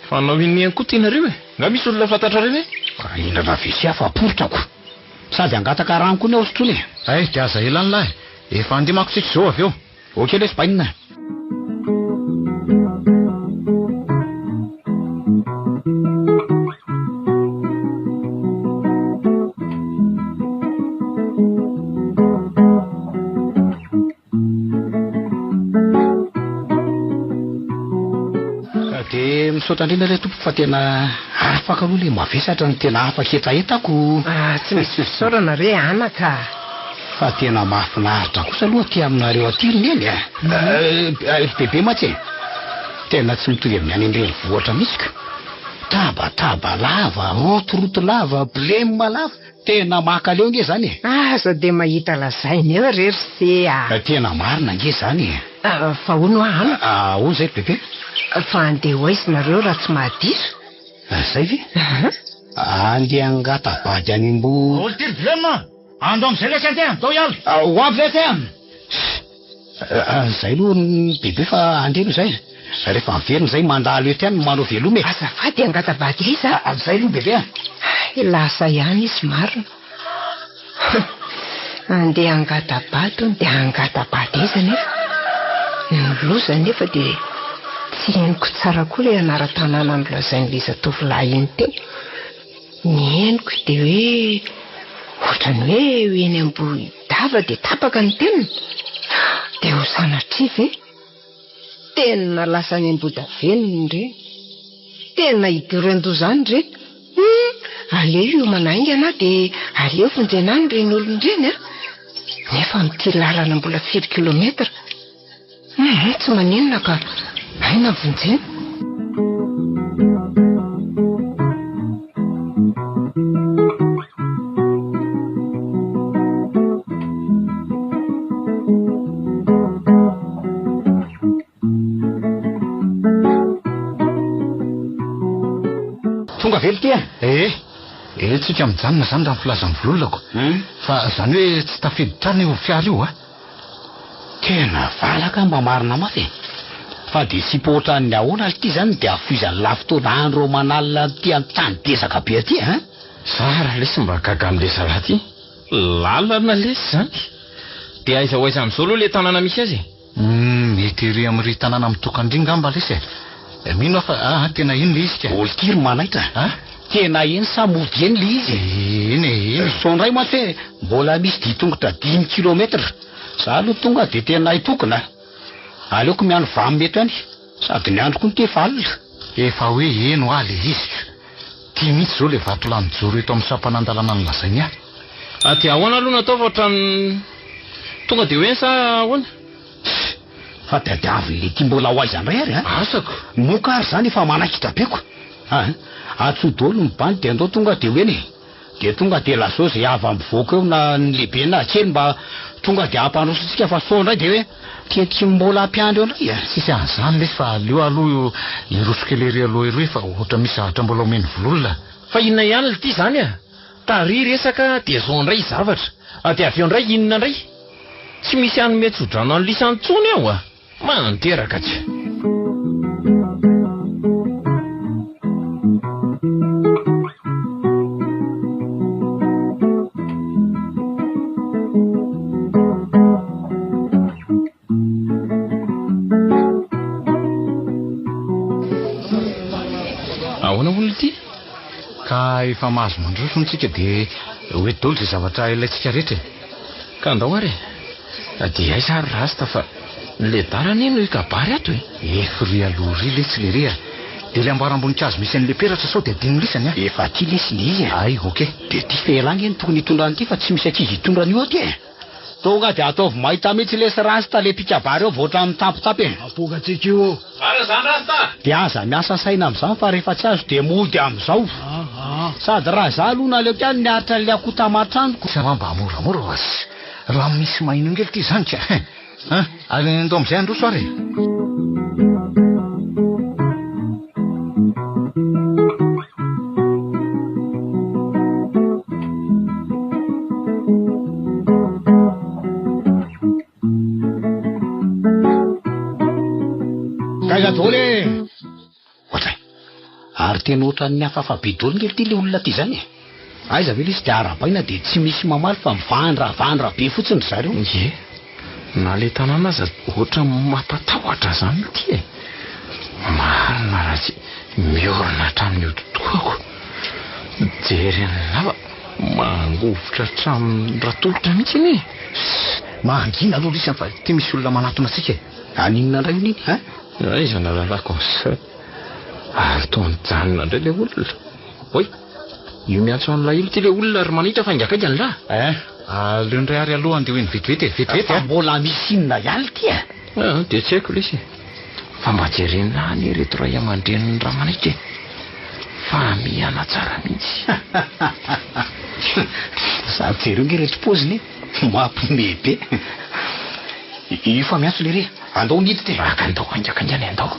Speaker 9: Fa hanao inona ihany koa tianareo e? Nga misy olona fantatrareo e?
Speaker 6: Ka hindrana WC aho fa poritra ko! Sady hangataka rano koa ny ao sotroina e!
Speaker 4: Hay, dia aza ela any lahy e! Efa handeha manko tsika izao avy eo.
Speaker 6: Ok lesy bainina. Dia misaotra indrindra re tompoko fa tena afaka aloha le mavesatra no tena afaka hetahetako.
Speaker 8: Ah, tsy misy fisaorana re anaka a.
Speaker 6: Fa tena mahafinaritra kosa aloha aty aminareo aty ry neny a. Ry bebe mantsy e. Tena tsy mitovy amin'ny any an-drenivohitra mihitsy ka. Tabataba lava, rotoroto lava, blem lava. Tena makaleo nge zany e!
Speaker 8: Aza dia mahita lazaina eo re ry se a!
Speaker 6: Tena marina nge zany e!
Speaker 8: Fa hono hoa an!
Speaker 6: Ahoana izay ry bebe?
Speaker 8: Fa andeha ho aiza nareo raha tsy mahadiso?
Speaker 6: Zay ve? Andeha hangata-bady any ambo.
Speaker 4: Olo ty ry blem a! Andao amizay lesy andeha, ndao hiala!
Speaker 6: Ho avy lesy a! Zay aloha ry bebe fa andeha aloha zay. Rehefa miverina izay mandalo eto ihany manao veloma e.
Speaker 8: Azafady angata-bady aiza?
Speaker 6: Zay aloha bebe a.
Speaker 8: Hay, lasa ihany izy marina. Andeha hangata-bady hono dia hangata-bady aiza nefa? Ny loza anefa dia tsy henoko tsara koa ilay anaran-tanàna nolazain'ilay zatovolahy iny teo. Ny henoko dia hoe ohatran'ny hoe eny Ambohidava dia tapaka ny teniny. Dia ho sanatria ve? Tena lasa any Ambohidavenona ireny. Tena idiran-doza any ireny. Hum! Aleo hiomana haingana aho dia aleo vonjena any ireny olona ireny an! Nefa amin'ity lalana mbola firy kilometatra. Hum, tsy maninona ka. Aina vonjena.
Speaker 6: Tonga ve ity a?
Speaker 4: Eh, eh tsika mijanona zany raha ny filazan'ny vololako. Fa zany hoe tsy tafiditra any io fiara io a.
Speaker 6: Tena valaka mba marina mafy e! Fa dia sipa ohatran'ny ahoana ry ty zany dia afoizan'ny lahy fotoana andro aman'alina aty an-tany dezaka be aty a!
Speaker 9: Zara lesy mba gaga amle zalahy ty. Lalana lesy zany. Dia aiza ho aiza amzao aloha le tanàna misy azy e?
Speaker 4: Humm mety ery amin'ry tanàna mitokana ry ngamba lesy e! Mino aho fa aa tena iny le izy ka!
Speaker 6: Olky ry manaitra a! Tena eny sa mody eny le izy e?
Speaker 4: Eny e, eny e!
Speaker 6: Sao ndray mantsy hoe mbola misy dian-tongotra dimy kilometra. Za aloha tonga dia tena hipokona a! Aleoko miandry vam eto ihany, sady ny andro koa ity efa alina.
Speaker 4: Efa hoe eny hoa le izy ka! Ty mihitsy izao le vatolahy mijoro eto amin'ny sampan'andalana nolazainy ahy.
Speaker 9: Ah dia ahoana aloha no atao fa ohatran'ny tonga dia hoe eny sa ahoana?
Speaker 6: Tssy! Fa tadiavin'le ty mbola ho aiza indray ary a!
Speaker 9: Asako!
Speaker 6: Moka ary zany efa manaikitra be ko! Ah! Antsoy daholo ny bandy dia andao tonga dia ho eny e! Dia tonga dia lazao izay hava mivoaka eo na ny lehibe na kely mba tonga dia hampandroso antsika fa sao indray dia hoe tetika mbola hampiandry eo indray e!
Speaker 4: Tsisy an'izany lesy fa aleo aloha hiroso kely ery aloha ery fa ohatra misy zavatra mbola omeny vololona.
Speaker 5: Fa inona ihany lty izany a! Tary resaka dia zao indray zavatra, dia avy eo indray inona indray? Tsy misy hanome tsodrano an'i Lisa intsony aho a! Mandreraka tsy.
Speaker 9: Ahoana hono ity?
Speaker 4: Ka efa mahazo mandroso hono tsika dia ho eto daholo izay zavatra ilaintsika rehetra e.
Speaker 9: Ka andao ary e. Dia aiza ary Rasta fa le dara anie no hikabary ato e.
Speaker 4: Ef ry aloha ry letsy lery a. Dia le amboaram-boninkazo misy an'le peratra sao dia adino lisany a.
Speaker 6: Efa aty lesy le izy e.
Speaker 4: Hay, ok.
Speaker 6: Dia ty fe elah nge no tokony hitondra an'ity fa tsy misy ankizy hitondra an'io aty e. Tonga dia ataovy mahita mihitsy lesy Rasta le mpikabary eo vao ohatran'ny mitapitapy e.
Speaker 10: Apokatsika io ô.
Speaker 5: Marina zany Rasta a!
Speaker 6: Dia aza miasa saina amin'izany fa rehefa tsy azo dia mody amin'izao. Sady raha izaho aloha naleoko ihany niaritra an'ilay akoho taman-tranoko.
Speaker 4: Tsy mba moramora ho azy raha misy maheno ange ity izany ka. An! Ary ndao amin'izay handroso ary e.
Speaker 6: Gaga daholo e! Ohatray. Ary tena ohatran'ny hafahafa be daholo nge ity le olona ty zany e. Aiza ve lesy dia arahabaina dia tsy misy mamaly fa mivandravandra be fotsiny ry zareo.
Speaker 9: Ie. Na le tanàna aza ohatran'ny mampatahotra zany ity e. Marina raha tsy miorina hatramin'ny hodi-dohako. Mijery an'i Lava mangovitra hatramin'ny ratolotra mihitsy anie e.
Speaker 4: Ssss! Mangina aloha lisany fa ity misy olona manatona antsika e!
Speaker 6: Haninona indray hono iny hein?
Speaker 9: Aiza no ahalalako an'izany? Ary toa nijanona indray ilay olona. Oay! Io miantso an'ilay io ity ilay olona ry Manitra fa haingankaingana lah!
Speaker 4: Hein! Aleo indray ary aloha andeha ho eny vetivety e! Vetivety
Speaker 6: Fa
Speaker 4: a!
Speaker 6: mbola misy inona ihany ity e?
Speaker 9: Ah, dia tsy haiko lesy e! Fa mba jerena anie ireto ray aman-drenin'i Ramanaitra e! Fa mihana tsara mihitsy.
Speaker 6: Sady jereo nge ireto paoziny e! Mampiomehy be. Io fa miantso lery e! Andao miditra e!
Speaker 9: Aka andao haingakaingana e, andao.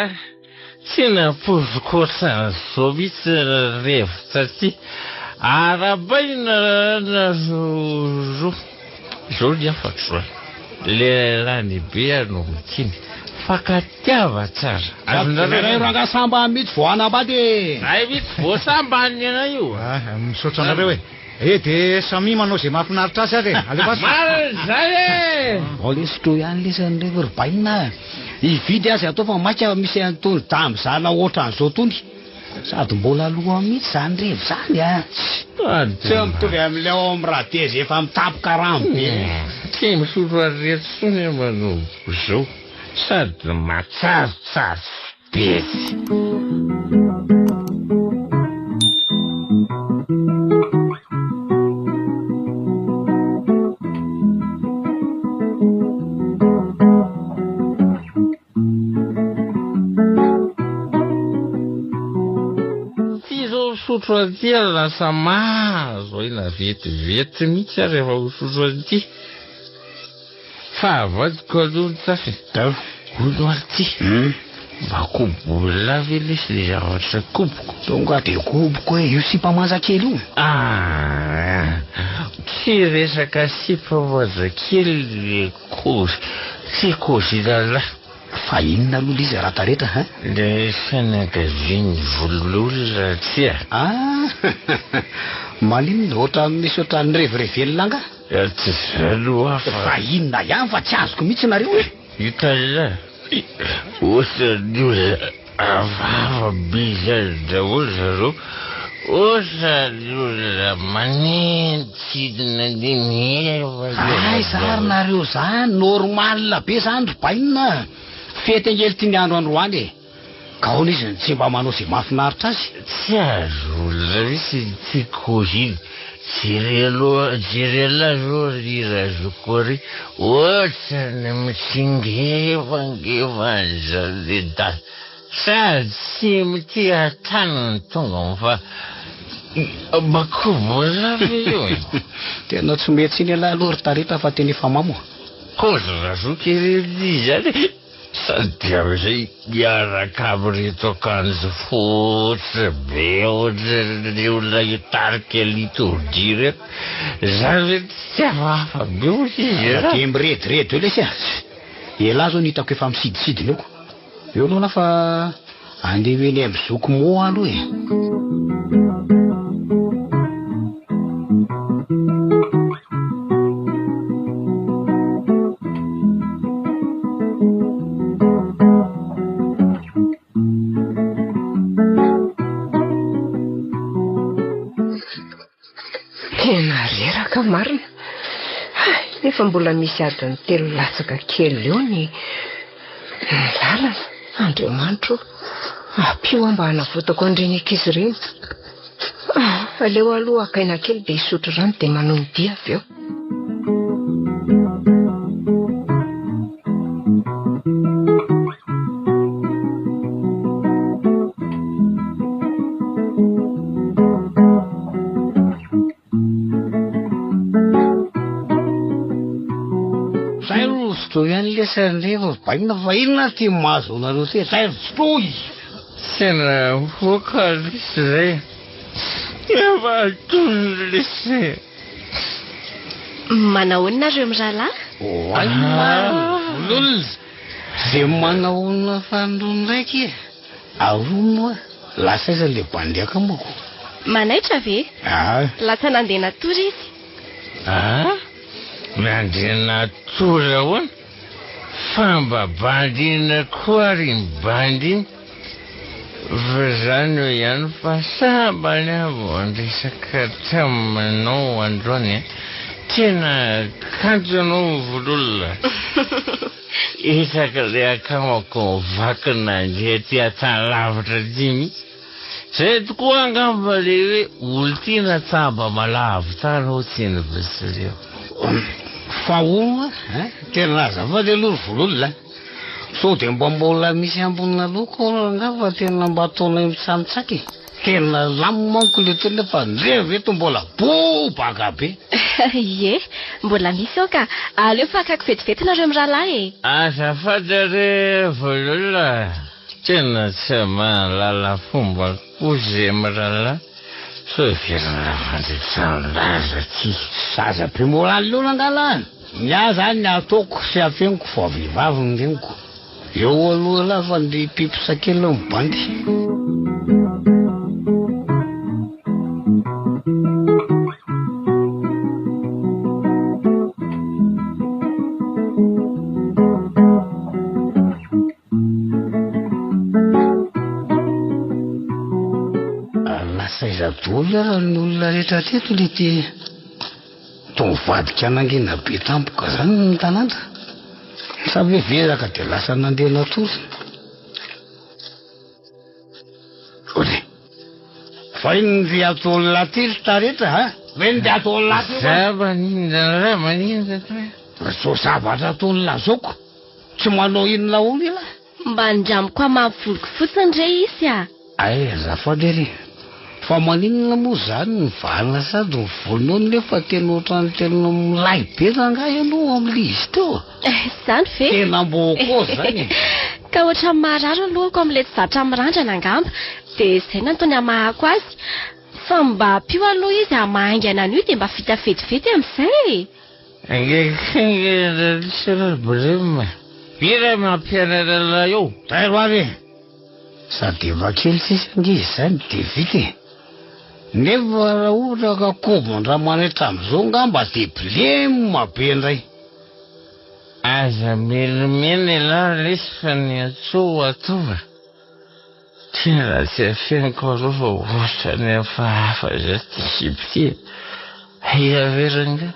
Speaker 5: a! Tsy nampoiziko ohatran'izao mihitsy ny revitra ty. Arahabaina nareo roa. Izao ny hafatro a! Lehilahy lehibe aho no miteny. Fankatiava tsara. Azonareo.
Speaker 6: Jereo rangahy sambany mihitsy vao hanambady e!
Speaker 5: Zay mihitsy vao sambany ianao io.
Speaker 4: Ah, misaotra anareo e. Eh de samia manao izay mahafinaritra azy ary e. Alefaso.
Speaker 5: Marina izay e!
Speaker 6: Ao lesy sotroy ihany lesy an'ireny ry bainina a! Hividy aza atao fa maika misy an'itony dame zala ohatran'izao tony. Sady mbola aloha mihitsy izany revy izany a! Tsy mitovy amin'ilay ao amin'ny Radezy efa mitapoka rano be.
Speaker 5: Tsy misotro an'ireto intsony aho manomboka izao. Sady matsaritsary be. Ty zao misotro an'ity ary lasa mahazo aina vetivety mihitsy aho rehefa misotro an'ity. Fa avadiko aloha ny tafy. Hono ary ty. Mba kobola ve lesy le zavatra koboko?
Speaker 6: Tonga de koboko e, io sipa manja kely io.
Speaker 5: Ah, tsy resaka sipa manja kely le kozy, tsy kozy lalahy.
Speaker 6: Fa inona aloha le izy Rataretra hein?
Speaker 5: Le fianakavian'ny vololona tsia.
Speaker 6: Ah, maninona ohatran'ny misy ohatran'ny revirevelona angaha?
Speaker 5: Tsy izany hoa fa.
Speaker 6: Fa inona ihany fa tsy azoko mihitsy nareo e!
Speaker 5: Hitan'lah, ohatran'ny olona hafahafa be izany daholo zareo, ohatran'ny olona manenjidina ny hevitra.
Speaker 6: Aiza ary nareo zany, normal be zany ry bainina a! Fety ange ity ny andro androany e! Ka ahoana izy no tsy mba manao izay mahafinaritra azy?
Speaker 5: Tsy azo olona mihitsy ity kozy iny. Jereo jereo zao ry razoko ry, ohatran'ny mitsingevangevana zany dada. Sady tsy mitia tanana tongony fa mba kobola ve io e?
Speaker 6: Tena tsy mety tsiny ialahy aloha ry Tarita fa tena efa mamo a.
Speaker 5: Kozy razoky ery izany e! Sady amin'izay miaraka amin'ireto akanjo fotsy be ohatran'ny olona hitarika litorjia ireto, zany ve tsy hafahafa be hozy izy e?
Speaker 6: Dia mirediredy eo lesy a! Elah zao no hitako efa misidisidina eo. Eo aloha na fa andeha ho eny amin'ny zoky moa aloha e!
Speaker 8: Tena reraka marina. Hay, nefa mbola misy adiny telo latsaka kely eo ny ny lalana. Andriamanitro ô, ampio aho mba hanavotako an'ireny ankizy ireny. Ah, aleo aloha haka aina kely dia hisotro rano dia manohy ny dia avy eo.
Speaker 6: Zay aloha sotroy ihany lesy ry Ndevo ry Bainina fa inona ary ty mahazo anareo ty e? Zay ry sotroy!
Speaker 5: Tena mivoaka lesy zay. Efa antonony lesy e.
Speaker 3: Manahoana nareo mirahalahy?
Speaker 6: Oay vololona! Ze manahoana fanindroany raiky e! Aroa moa lasa aiza le bandy akamako?
Speaker 3: Manaitra ve?
Speaker 6: Ah.
Speaker 3: Lasa nandeha natory izy.
Speaker 5: Ah? Nandeha natory ahoana? Fa mba bandy inona koa ary iny bandy iny? Fa zany eo ihany fa sambany aho vao niresaka taminao androany a! Tena kanto ianao vololona. Isaka le akamako vaky nandeha aty an-tany lavitra aty mihitsy. Zay tokoa angamba le hoe olon-tiana tsamba malavo tany hoy tsy ny Betsileo.
Speaker 6: Fa hono a, tena azafady aloha ry vololona a, sao dia mba mbola misy ambonina loko ao rangahy fa tena mba ataonay mitsamitsaka e. Tena lamo manko le teny fa ndre ve to mbola bobaka be.
Speaker 3: Ie, mbola misy ao ka. Aleo fa akako vetivety nareo mirahalahy e.
Speaker 5: Azafady re Vololona a.
Speaker 10: Tena tsy mahalala fomba koa ze mirahalahy sao heverina fandresan-daza ty.
Speaker 6: Zaza be moraly loana angaha lahy? Ny ahy zany ny ataoko sy afeniko fa vehivavy ny reniko. Eo aloha lahy fa ndeha hipipisa kely aho mibandy. Lasa aiza daholo ary ny olona rehetra teto le ty toa mivadika nangina be tampoka zany ny tanàna? Sa ve veraka de lasa nandeha natory? Ory. Fa inona ty ataon'lah ty ry taretra a? Fa inona ty ataon'lah ty?
Speaker 10: Za maninona raha maninona ty?
Speaker 6: Zao zavatra ataon'lah zao ko. Tsy manao inona ahoana ialahy?
Speaker 3: Mba andramiko hamaha voliko fotsiny re izy a!
Speaker 6: Ay azafady ary e! Fa maninona moa zany ny vahana sady ny volonao nefa tena ohatran'ny tena milay be rangahy ianao amin'ilay izy teo a!
Speaker 3: Izany ve?
Speaker 6: Tena mbôkô zany e!
Speaker 3: Ka ohatran'ny marary ny lohako amin'ilay tsy zatra mirandrana angamba, dia izay no antony hamahako azy. Fa mba ampio aloha izy hamaha haingana an'io dia mba vita vetivety amin'izay e!
Speaker 10: Ira mampianatra anay eo.
Speaker 6: Tairo ary e! Sady efa kely sisa ange izany dia vita e! Nefa raha ohatra ka kobon-dRamanaitra amin'izao angamba dia blema be indray.
Speaker 10: Aza menomeno ialahy lesy fa ny antsoa ataovy. Tena tsy afeniko aloha fa ohatran'ny hafahafa zay ty sipa ty e! Aiza ve rangahy?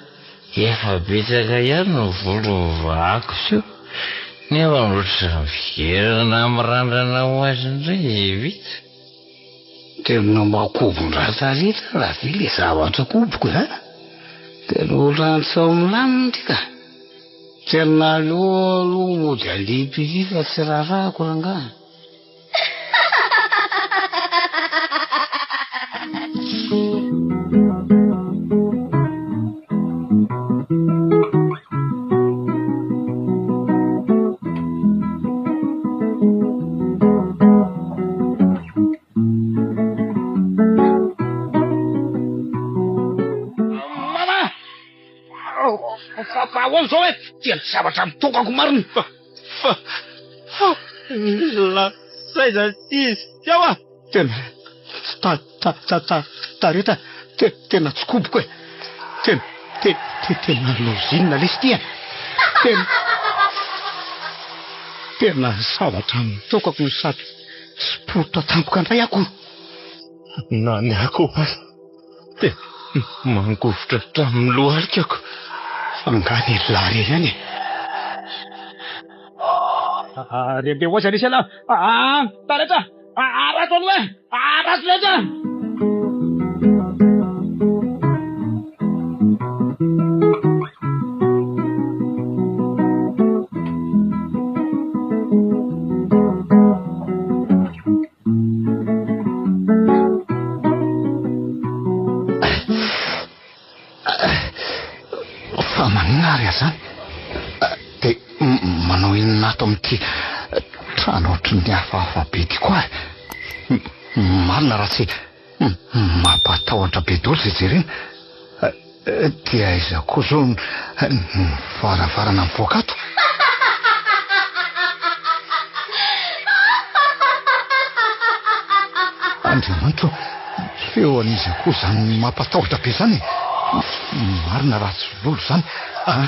Speaker 10: Efa betsaka ihany ny volo novahako teo nefa ohatran'ny miverina mirandrana ho azy indray izay vita.
Speaker 6: Tena makobon-dRatareta raha ve le zavatra koboko e! Tena ohatran'ny tsy ao milamina ty ka! Tena aleo aloha mody alipy ity fa tsy raharahako rangahy. Mama! Fa ahoana izao e? Tena zavatra mitokako marina.
Speaker 5: Fa, fa, fa, lasa aiza izy teo ah?
Speaker 6: Tena, ta, ta, ta, ta, tareta, te, tena tsy koboko e. Tena, te, te, tena lozinina lesy ity e. Tena, tena zavatra mitokako no sady siporitra tampoka indray ako.
Speaker 5: Na ny akoho aza. Dia mangovitra hatramin'ny lohalikako.
Speaker 6: Fa angaha ny lahy irery ihany e? Ary andeha ho aiza lesy ialahy? Aa! Taretra! Arato aloha e! Arato rehetra! Fa maninona ary aho izany? Dia manao inona ato amin'ity trano ohatry ny hafahafa be ity koa e? Marina raha tsy mampatahotra be daholo izay jerena. Dia aiza koa izao ny varavarana mivoaka ato? Andriamanitra ô, feo an'iza koa izany mampatahotra be izany e? Marina raha tsy lolo izany an!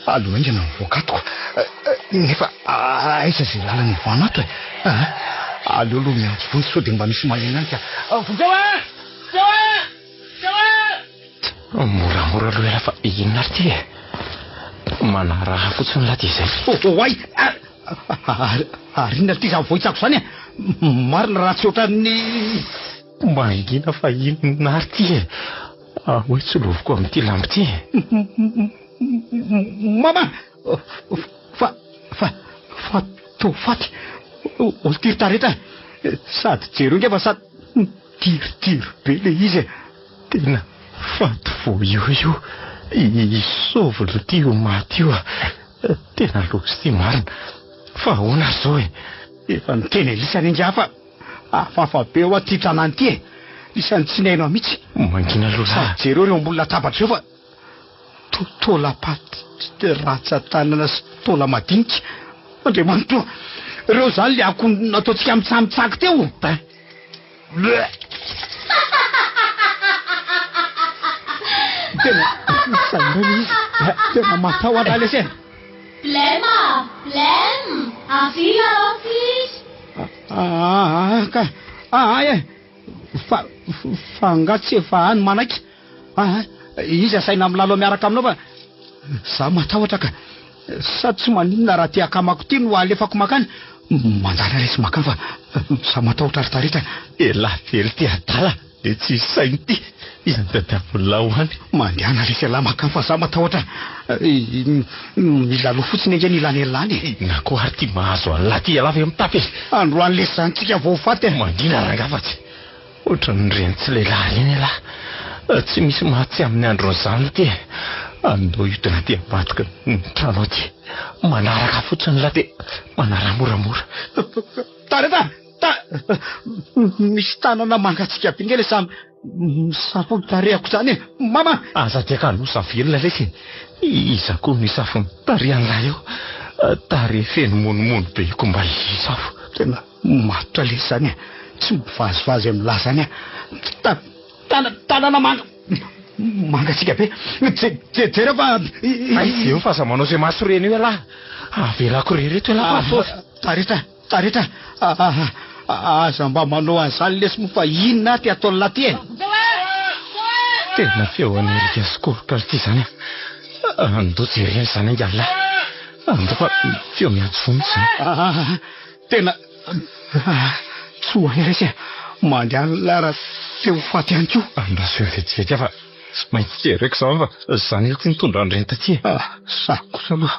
Speaker 6: Aleo haingana mivoaka ato ko! Nefa aiza izay lalana hivoahana ato e? Aleo aloha miantso vonjy sao dia mba misy maheno ihany ka. Vonjeo e! Vonjeo e!
Speaker 9: Moramora aloha ialahy fa inona ary ity e? Manaraha fotsiny lahy dia izay.
Speaker 6: Oay! Ary inona ity izany vohitsako izany e? Marina raha tsy ohatran'ny...
Speaker 9: Mangina fa inona ary ity e? Ahoy tsy loviko amin'ity lamba ity e?
Speaker 6: Mama! Fa, fa, fa toa faty. Olo-tiry taretra e! Sady jereo nge fa sady... Tirotiro be le izy e!
Speaker 9: Tena faty vao io io i Sovlo ty ho maty io a! Tena loza ty marina! Fa ahoana ary zao e?
Speaker 6: Efa niteny an'lisany angaha fa hafahafa be hoa ty tanàna ity e! Isan'ny tsy nihaino ahy mihitsy.
Speaker 5: Mangina aloha lahy.
Speaker 6: Sady jereo ireo ambony latabatra ireo fa to taolam-paty rantsan-tanana sy taola-madinika. Andriamanitra ô! Ireo izany le akoho nataontsika mitsamitsaky teo. Bleh! Tena izay indray ilay izy. Tena matahotra aho lesy e.
Speaker 11: Blem a! Blem! Avia lalao tsika.
Speaker 6: Aa ka! Aa e! Fa fa angaha tsy efa any manaiky? Aa izy asaina milalao miaraka aminao fa za matahotra ka. Sa tsy maninona raha ty akamako ty no alefako makany? Mandala lesy makany fa za matahotra ry tarita.
Speaker 5: Elah very ty adala de tsisy saina ty, iza no tadiavin'lah ho any?
Speaker 6: Mandehana lesy elah makany fa za matahotra. Milalao fotsiny ange ny ilany elah any e.
Speaker 5: Inona koa ary ty mahazo an'lah ty elah ve mitapy e?
Speaker 6: Androany lesy zany tsika vao ho faty e.
Speaker 5: Mangina rangaha fa tsy Ohatran'ireny tsy lehilahy ireny ialahy. Tsy misy maty tsy amin'ny andron'izany ity e. Andao hiodina aty ambadiky ny trano aty. Manaraka fotsiny lahy dia manaraha moramora.
Speaker 6: Tareta! Ta! Misy tanana mangatsiaka be nge le samy misafo ny tarehako izany e! Mama!
Speaker 5: Aza dia kanosa velona lesy e! Iza koa no hisafo ny tarehan'lahy eo? Tarehy feno monomono be io ko mba hisafo.
Speaker 6: Tena Matotra lesy zany e! Tsy mivazivazy amin'lah zany a! Ta, tana, tanana manga, mangatsiaka be! Je, je, jereo fa.
Speaker 5: Aiza eo fa aza manao izay mahasorena eo ialahy! Avelako irery eto ialahy fa ataovy.
Speaker 6: Taritra, taritra! Aza mba manao an'izany lesy moa fa inona aty ataon'lah ty e!
Speaker 5: Tena feo an'i Erika sy Koroka ity izany a! Andao jerena izany angaha lahy! Andao fa feo miantso vonjy izany.
Speaker 6: Tena tsy ho any resy e! Mandehana lahy raha te ho faty ihany koa.
Speaker 5: Andraso eo vetivety aho fa tsy maintsy jereko izany fa izany aloha nitondra an'ireny taty e!
Speaker 6: Za kosa aloha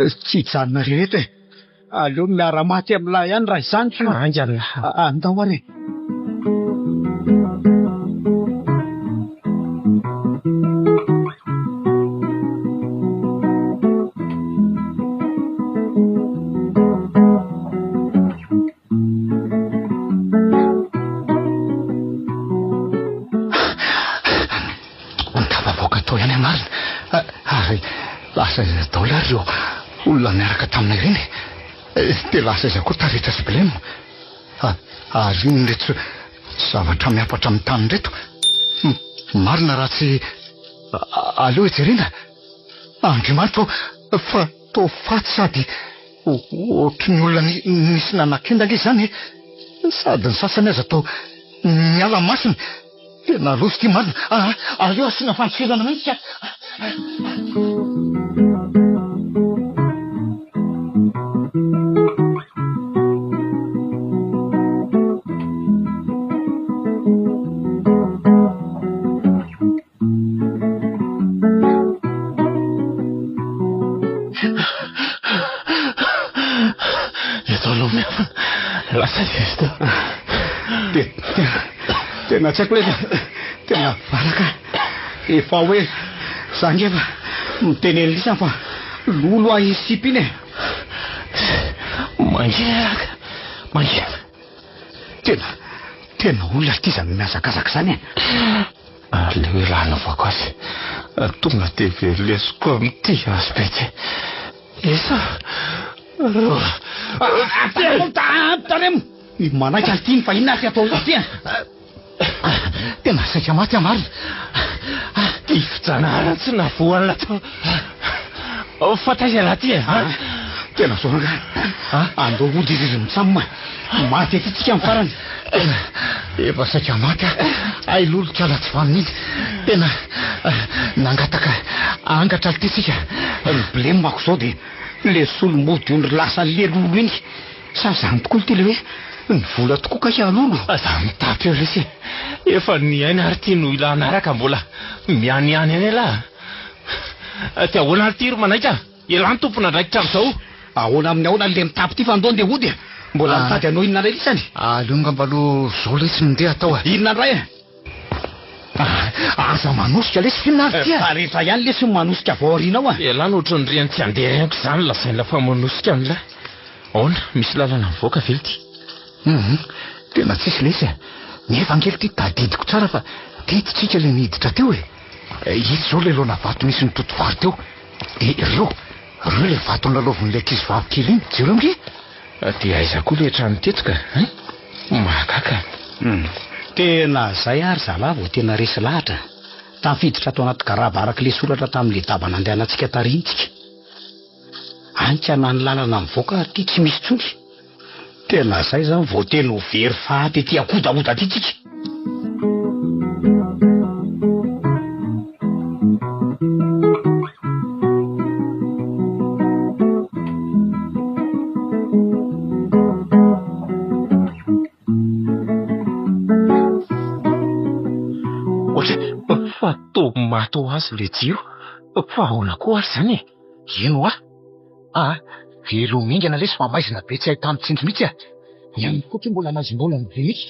Speaker 6: tsy hijanona irery eto e! Aleo miara-maty amin'lah ihany raha izany ka!
Speaker 5: Haingana!
Speaker 6: Andao ary e! Tafavoaka tao ihany aho marina. Ary lasa aiza daholo ary ireo olona niaraka taminay ireny e? Dia lasa aiza koa Taretra sy Blem? Ary inona ireto zavatra miampatra amin'ny tany ireto? Marina raha tsy aleo hijerena. Andriamanitra ô, fa toa faty sady ohatry ny olona nisy nanakenda ange izany e! Sady ny sasany aza toa niala masina. Tena loza ity marina. Aleo asiana fandosirana mihitsy ka.
Speaker 5: Eto aloha miafina. Lasa izy teo.
Speaker 6: Tena tsy haiko ilay tena valaka. Efa hoe za nge fa miteny an'lisany fa lolo ahy iny sipa iny e.
Speaker 5: Mangina ka. Mangina.
Speaker 6: Tena tena olona ity izany mihazakazaka izany e.
Speaker 5: Aleo elah anaovako azy. Tonga dia velesiko amin'ity hazo be ity. Esa. Roa.
Speaker 6: Taremo! Manaiky azy ity iny fa inona ary atao ity e?
Speaker 4: Tena saika maty aho marina.
Speaker 5: Tifi-janahary tsy navoan'lah teo. Fa taiza elah ty e?
Speaker 6: Tena zao rangahy. Andao hody irery mitsam. Maty aty tsika amin'ny farany.
Speaker 4: Tena efa saika maty aho. Hay lolo kala tsy vanona iny. Tena nangataka angatra lty tsika.
Speaker 6: Ny blem-ako zao dia le solomody ondry lasa le lolo iny. Sa zany tokoa lty le hoe ny vola tokoa kay lolo?
Speaker 5: Aza mitapy eo lesy e. Efa niaina ary ty no ilana araka mbola mianiany any elah. Ty ahoana ary ty ry manaika? Elah ny tompon'andraikitra amin'izao.
Speaker 6: Ahoana amin'ny ahoana le mitapy ty fa andao ndeha hody e. Mbola mitady hanao inona indray lisany?
Speaker 4: Aleo angamba aloha zao lesy no ndeha atao e.
Speaker 6: Inona indray e?
Speaker 4: Aza manosika lesy f'inona ary ty e?
Speaker 6: Taretra ihany lesy no manosika avy ao aoriana ao a.
Speaker 5: Elah no ohatran'ny reny tsy handeha reniko izany lazaina fa manosika an'lah.
Speaker 9: Ahoana, misy lalana mivoaka ve ity?
Speaker 4: Hum, tena tsisy lesy a! Nefa ange ity tadidiko tsara fa teto tsika ilay niditra teo e! Ito izao ilay laona vato nisy nitoto vary teo. Dia ireo, ireo ilay vato nolalaovin'ilay ankizy vavy kely iny, jereo ange!
Speaker 9: Dia aiza koa ilay trano teto ka, hein? Mahagaga.
Speaker 6: Hum, tena zay ary zalahy vao tena resy lahatra. Tafiditra ato anaty garaba araka ilay soratra tamin'ilay daba nandehanantsika tary iny tsika. Anka na ny lalana mivoaka ary ity tsy misy intsony. Tena zay zany vao tena ho very faty ety ankodahoda aty tsika.
Speaker 9: Fa toa maty ho azy ilay jiro. Fa ahoana koa ary izany e?
Speaker 4: Ino hoa? Ah, veloma haingana lesy fa maizina be tsy ahitana tsindry mihitsy a! Ny an'ny koa ty mbola maizim-bolana be mihitsy.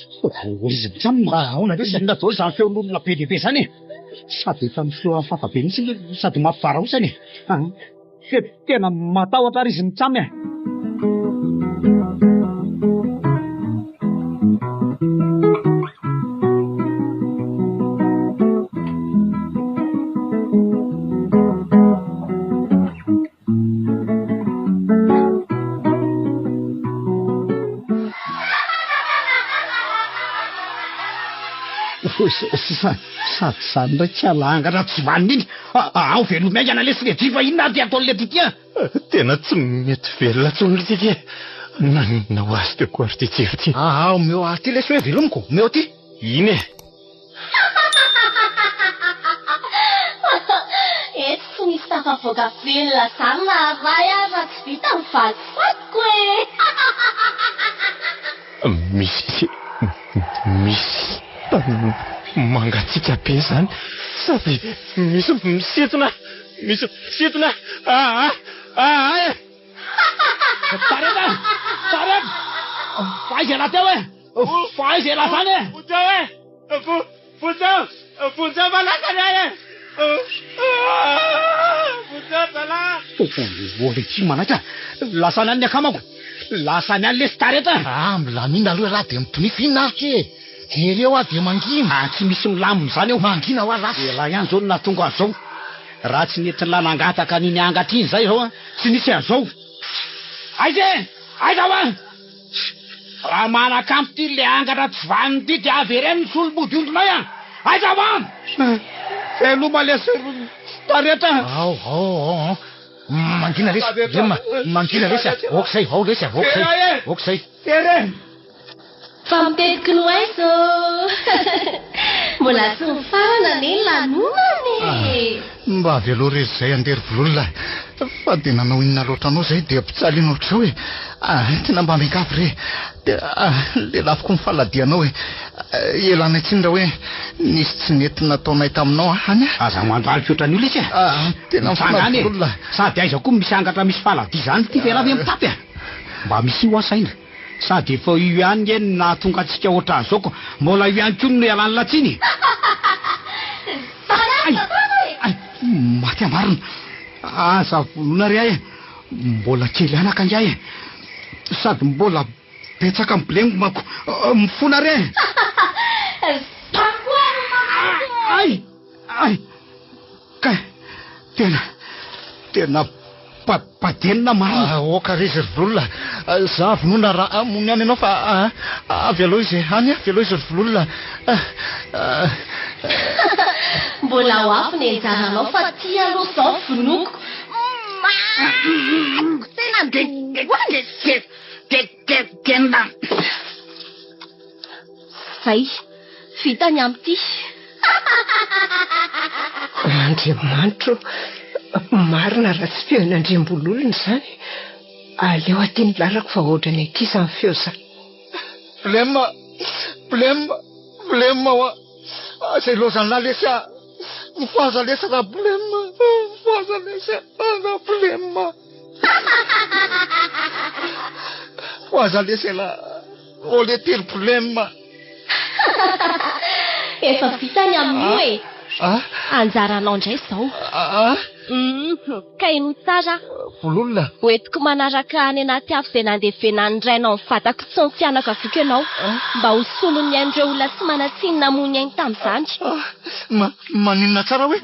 Speaker 6: Izy mitsam
Speaker 4: ah, ahoana lesy?
Speaker 6: Inona daholo izany feon'olona be dia be izany e? Sady efa miseho hafahafa be mihitsy sady mampivarahontsana e! Tena matahotra ary izy mitsam e! Sady zany indray tsy alangatra tsy vanona iny. Ao veloma haingana lesy le jifa inona ary ty ataon'le ty ty a?
Speaker 9: Tena tsy mety velona intsony le ty ty e. Naninona ho azy teo koa ary ty jiro ty.
Speaker 4: Aa omeo ahy ty lesy hoe velomiko, omeo ty.
Speaker 9: Iny e.
Speaker 11: Eto tsy misy tafavoaka velona zany na ray ary raha tsy vita ny valifatiko e!
Speaker 9: Misy misy tany mangatsiaka be zany sady misy misintona misy misintona aa aa e!
Speaker 6: Tareta! Tareta! Fa aiza ialahy teo e? Fa aiza ialahy zany e?
Speaker 10: Vonjeo e! Vonjeo! Vonjeo fa lasa ny ahy e! Vonjeo zalahy!
Speaker 6: Ô le tsy manaitra! Lasa any ny akamako! Lasa any lesy Tareta!
Speaker 4: Ah, milamina aloha ialahy dia mitonify inona ary ke e! Jereo aho dia mangina!
Speaker 6: Ah, tsy misy milamina izany eo!
Speaker 4: Mangina hoa lasa!
Speaker 6: Ialahy ihany izao no nahatonga an'izao! Raha tsy nentin'lah nangataka an'iny angatra iny izay izao an, tsy nisy an'izao! Aiza e! Aiza hoa! Raha manakampo ty le angatra tsy vanona ty dia avereno ny solomodiondrinay an! Aiza hoa! Veloma lesy ry Tareta!
Speaker 4: Ao, ao, ao, ao. Mangina lesy, Lema, mangina lesy a! Aoka izay, ao lesy a, aoka izay, aoka izay.
Speaker 11: Fa mitetiky ny ho aiza ô! Mbola tsy mifarana anie ny lanonana e!
Speaker 4: Mba avelao re izay andeha ry vololona a! Fa dia nanao inona loatra anao izay dia ampijaliana ohatr'izao e! Tena mba miangavy re! Dia lelafiko ny faladianao e! Ialana tsiny raha hoe nisy tsy nety nataonay taminao a! Any a!
Speaker 6: Aza mandalika ohatran'io lesy a!
Speaker 4: Tena
Speaker 6: Mitsangana e!
Speaker 4: mifonà vololona.
Speaker 6: Sady aiza koa misy angatra misy faladia izany ity fa ialahy ve mitapy a! Mba misy io aho saina. Sady efa io ihany nge no nahatonga antsika ohatran'izao ko mbola io ihany koa no ialany latsiny e! Ay! Ay! Maty amarina! Aza vonoina re ahy e! Mbola kely anaka ingahy e! Sady mbola betsaka ny blengo manko! Mifona re e! Ay! Ay! Kay! Tena, tena badenina marina.
Speaker 4: Ah, ok re izy ry vololona. Za vonona raha hamono ihany ianao fa avy aloha izy e. Any avy aloha izy ry vololona.
Speaker 11: Mbola ho avy ny anjaranao fa ty aloha zao vonoiko. Matiko tena Zay, vita ny amin'ity.
Speaker 8: Andriamanitro ô, marina raha tsy feon'Andriambololona izany. Aleo aty ny lalako fa ohatran'ny aty izany feo izany.
Speaker 4: Blem, blem, blem hoa. Aza ilaozan'lah lesy a. Mifohaza lesy raha blem, mifohaza lesy raha blem. Mifohaza lesy elah. Oh le tery blem.
Speaker 11: Efa vita ny amin'io e.
Speaker 4: Ah.
Speaker 11: Anjaranao indray izao.
Speaker 4: Ah.
Speaker 11: Hum, ka henoy tsara aho.
Speaker 4: Vololona.
Speaker 11: Ho entiko manaraka any anaty afo izay nandevenan'ny rainao ny vadako sy ny fianakaviako ianao. Mba ho solon'ny ain'ireo olona tsy manan-tsiny namoy ny ainy tamin'izany.
Speaker 4: Ma, maninona tsara hoe?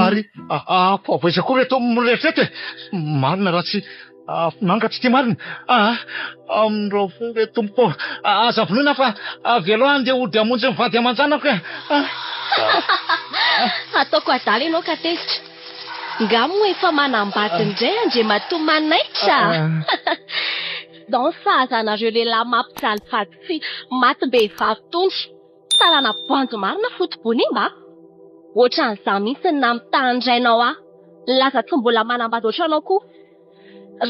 Speaker 4: Ary afo avy aiza koa reto mirehitra eto e? Marina raha tsy afon'angatra ity marina. Ah, amin'ireo fo re tompoko ô. Aza vonoina fa avelao handeha hody hamonjy ny vady aman-janako e.
Speaker 11: Ataoko adala ianao ka tezitra. Nga moa efa manambady indray Andriamatoa Manaitra? Dans sahaza anareo lehilahy mampijaly vady sy matim-behivavy tony. Sarana bandy marina foto-bonimba a! Ohatran'izaho mihitsy ny namitahan'ny rainao ahy. Nilaza tsy mbola manambady ohatranao koa.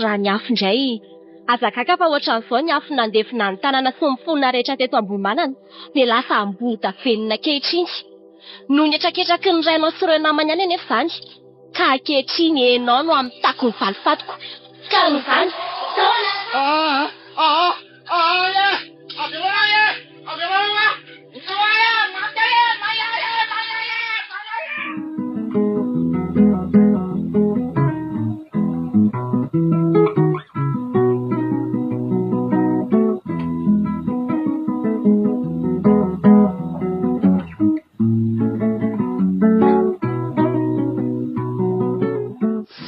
Speaker 11: Raha ny afo indray, aza gaga fa ohatran'izao ny afo nandevona ny tanàna sy ny mponina rehetra teto Ambohimanana dia lasa Ambohidavenona ankehitriny. Noho ny hetraketraky ny rainao sy ireo namany ihany anefa izany. Ka ankehitriny ianao no hamitako ny valifatiko. Ka noho izany, izao no.
Speaker 4: Aa! Aa! Aa e! Avelao ahy e! Avelao ahy! Avelao ahy e! Maty ahy e! May ahy e! May ahy e! May ahy e!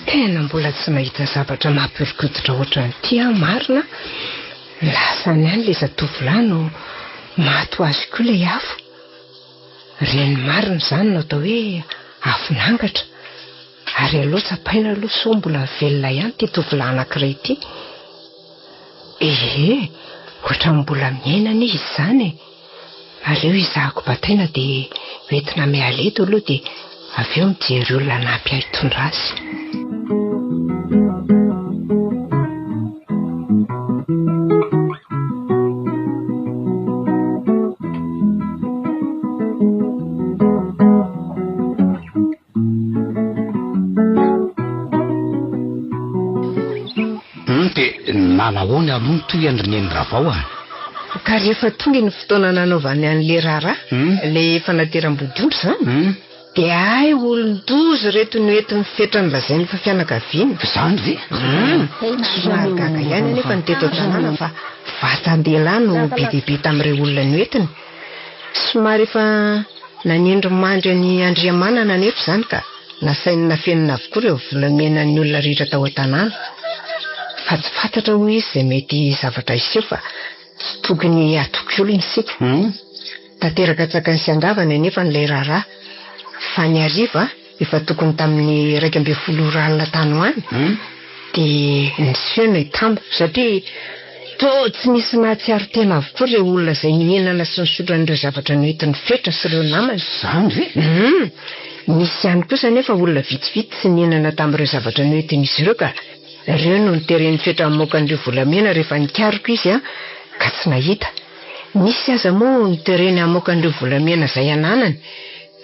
Speaker 8: Tena mbola tsy nahita zavatra mampihoron-koditra ohatran'ity aho marina. Lasa any ihany ilay zatovolahy no maty ho azy koa ilay afo. Ireny marina izany no atao hoe afon'angatra. Ary aleo tsapaina aloha sao mbola velona ihany ity tovolahy anankiray ity. Ehe, ohatran'ny mbola miaina anie izy izany e. Aleo hizahako bataina dia hoentina miala eto aloha dia avy eo mijery olona hanampy ahy hitondra azy.
Speaker 6: Hum dia nanahoana aloha ny tohiny ry Neny Ravao a?
Speaker 8: Ka rehefa tonga iny fotoana nanaovany an'ilay raharaha, ilay fanateram-bodiondry izany, dia hay olon-doza ireto noentin'ny fetra nolazainy fa fianakaviana.
Speaker 6: Izany ve?
Speaker 8: Hum, somary gaga ihany anefa ny teto an-tanàna fa vatan-dehilahy no be dia be tamin'ireo olona noentiny. Somary efa nanindry mandry an'i Andriamanana anefa izany ka nasainy nafenina avokoa ireo volamenan'ny olona rehetra tao an-tanàna. Fa tsy fantatra hoy izy izay mety zavatra hiseho fa tsy tokony hatoky olona isika. Tanteraka an-tsakany sy an-davany anefa ilay raharaha fa ny hariva Efa tokony tamin'ny 11 ora alina tany ho any dia niseho ny tambo satria toa tsy nisy nahatsiaro tena avokoa ireo olona izay nihinana sy nisotro an'ireo zavatra noentin'i Fetra sy ireo namany.
Speaker 6: Izany ve?
Speaker 8: Hum. Nisy ihany kosa anefa olona vitsivitsy tsy nihinana tamin'ireo zavatra noentin'izy ireo ka ireo no noteren'i Fetra hamoaka an'ireo volamena rehefa nikaroka izy ka tsy nahita. Nisy aza moa notereny hamoaka an'ireo volamena izay ananany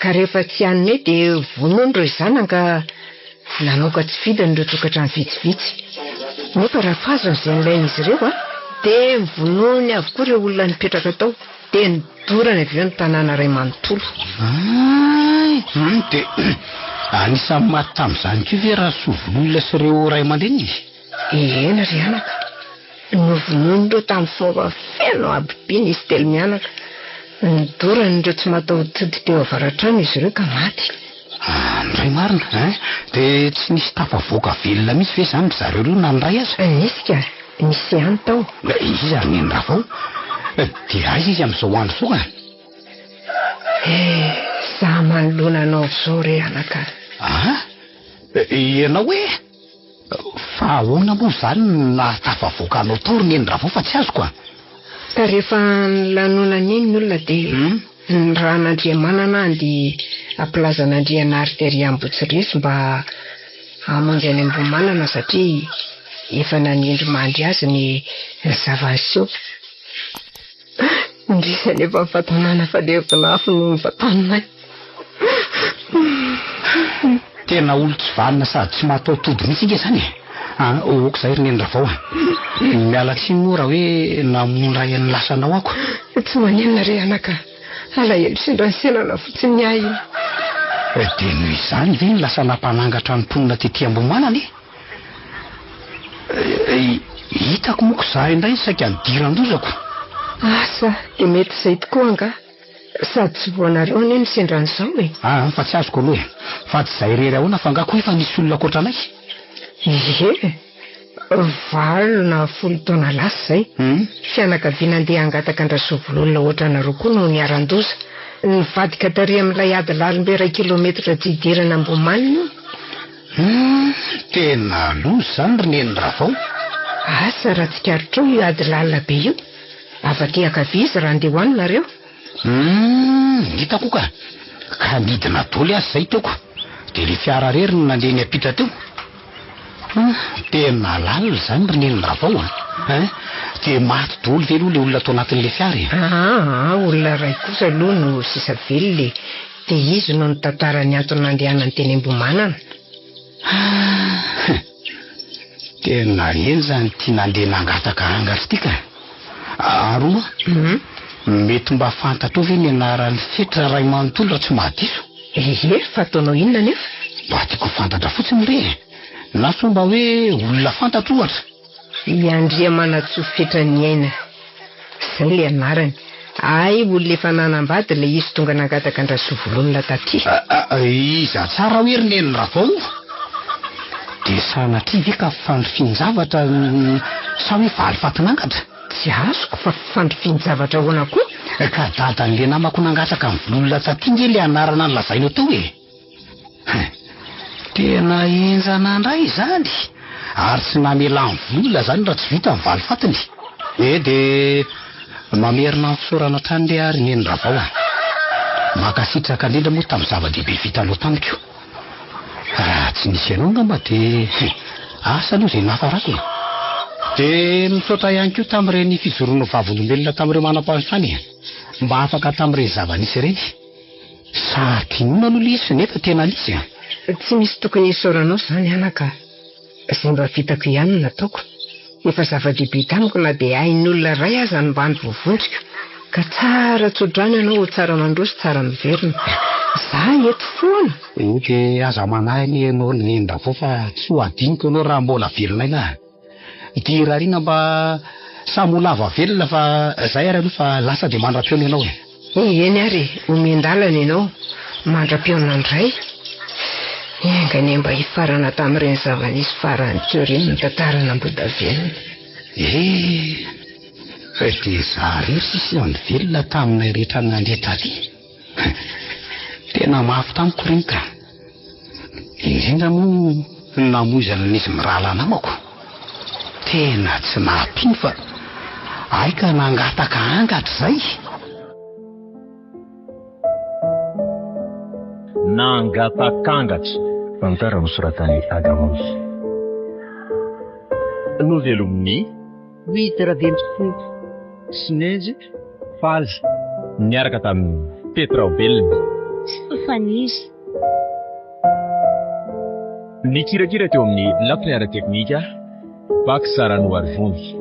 Speaker 8: Ka rehefa tsy hanome dia vonoiny ireo zanany ka namoaka tsy fidiny ireo tokantrano vitsivitsy. Nefa raha fazony izay nilain'izy ireo dia novonoiny avokoa ireo olona nipetraka tao dia nodorany avy eo ny tanàna iray manontolo.
Speaker 6: Hay! Hum, dia anisan'ny maty tamin'izany koa ve Rasoavololona sy ireo ray aman-dreniny?
Speaker 8: Eny ry anaka, novonoin'ireo tamin'ny fomba feno habibiana izy telo mianaka. Nodoran'ireo tsy mataho-tody teo avaratrano izy ireo ka maty.
Speaker 6: Andray marina ein! Dia tsy nisy tafavoaka velona mihitsy ve izany ry zareo ireo na ny iray aza?
Speaker 8: Nisy ka, nisy ihany tao.
Speaker 6: Iza ry Neny Ravao? Dia aiza izy amin'izao andro izao ka?
Speaker 8: Eh, za manoloana anao izao re anaka.
Speaker 6: Ah? Ianao hoe? Fa ahoana moa izany no nahatafavoaka anao tao ry Neny Ravao fa tsy azoko a!
Speaker 8: Ka rehefa nilanonana iny ny olona dia nirahan'Andriamanana andeha hampilaza an'Andrianary tery Ambotsiresy mba hamonjy any Ambohimanana satria efa nanindry mandry azy ny zava-niseho. Indrisy anefa ny fahatanana fa levona afo no novantaninay.
Speaker 6: Tena olo tsy vanona sady tsy mataho-tody mihitsy ange izany e! Ah, ok izay ry Neny Ravao a! Miala tsiny moa raha hoe namono ray an'ny lasanao ako.
Speaker 8: Tsy maninona re anaka, alahelo sendra nisenana fotsiny ny ahy iny.
Speaker 6: Dia noho izany ve no lasa nampanangatra ny mponina tety Ambohimanana e? Hitako moa ko izaho indray saika nidiran-dozako.
Speaker 8: Asa, dia mety izay tokoa angaha. Sady tsy voanareo anie no sendra an'izao e!
Speaker 6: Aa fa tsy azoko aloha e! Fa tsy izay irery ahoana fa angaha koa efa nisy olona ankoatra anay?
Speaker 8: Ie! Valo na folo taona lasa izay, fianakaviana andeha hangataka an-dRasoavololona ohatranareo koa no niharan-doza. Nivadika tary amin'ilay ady lalim-be iray kilometatra tsy hidirana Ambohimanina io.
Speaker 6: Humm! Tena loza izany ry Neny Ravao!
Speaker 8: Asa raha tsikaritrao io ady lalina be io? Avy aty ankavia izy raha andeha ho any nareo.
Speaker 6: Humm! Hitako ka! Ka nidina doly aza izay teoko, dia ilay fiara irery no nandeha niampita teo. Humm! Tena lalina izany ry Neny Ravao a! Hein! Dia maty doly ve aloha ilay olona tao anatin'ilay fiara e?
Speaker 8: Aa! Olona iray kosa aloha no sisa velona e! Dia izy no nitantara ny antony nandehanany teny Ambohimanana.
Speaker 6: Hum! Tena henjana ity nandeha nangataka angatra ity ka! Ary hono aho, mety mba fantatrao ve ny anaran'i Fetra ray manontolo raha tsy mahadiso?
Speaker 8: Ehe, fa ataonao inona anefa?
Speaker 6: Mba tiako ho fantatra fotsiny re e! Na sao mba hoe olona fantatro ohatra?
Speaker 8: I Andriamanantsoa Fetraniaina, izay ilay anarany. Hay olona efa nanambady ilay izy tonga nangataka an-dRasoavololona taty.
Speaker 6: Iza tsara hoe ry Neny Ravao? Dia sanatria ve ka fandrifian-javatra sa hoe valifatin'angatra?
Speaker 8: Tsy azoko fa fandrifian-javatra ahoana koa?
Speaker 6: Ka dadan'ilay namako nangataka ny vololona taty nge ilay anarana nolazainao teo e! Hein! Tena henjana indray izany! Ary tsy namelany vola izany raha tsy vita ny valifatiny. Eh dia mamerina ny fisaorana hatrany re aho ry Neny Ravao a! Mankasitraka indrindra moa tamin'ny zava-dehibe vitanao tamiko. Raha tsy nisy anao angamba dia asa aloha izay nahafarako e! Dia misaotra ihany koa tamin'ireny fijoroanao vavolombelona tamin'ireo manam-pahefana e! Mba afaka tamin'ireny zava-nisy ireny. Sarotra inoana aloha ilay izy nefa tena nisy a!
Speaker 8: Tsy misy tokony hisaoranao izany anaka a! Izay mba vitako ihany no nataoko. Efa zava-dehibe tamiko na dia ain'olona iray aza no mba voavonjiko. Ka tsara tso-drano ianao ho tsara mandroso tsara miverina. Za eto foana!
Speaker 6: Eny dia aza manahy anie ianao ry Neny Ravo fa tsy ho adinoko ianao raha mbola velon'aina a! Dia irariana mba samy ho lava velona fa zay ary aloha fa lasa dia mandra-pihaona ianao e.
Speaker 8: Eny ary e, omen-dalana ianao, mandra-pihaona indray. Enga anie mba hifarana tamin'ireny zava-nisy farany teo ireny ny tantaran'Ambohidavenona.
Speaker 6: Eh! Dia za irery sisa no velona taminay rehetra nandeha taty. Tena mafy tamiko ireny ka. Indrindra moa ny namoizana an'izy mirahalahy namako. Tena tsy nampino fa hay ka nangataka angatra izay.
Speaker 5: Nangatak'angatra.
Speaker 1: Tantara nosoratan'i Agamoy.
Speaker 5: Novelomin'i.
Speaker 2: Louise Ravelosoa.
Speaker 5: Sinezy Faly niaraka tamin'i Pety Raobelina.
Speaker 11: Soa Faniry.
Speaker 5: Nikirakira teo amin'ny lafiny ara-teknika, Bax Ranoarivony.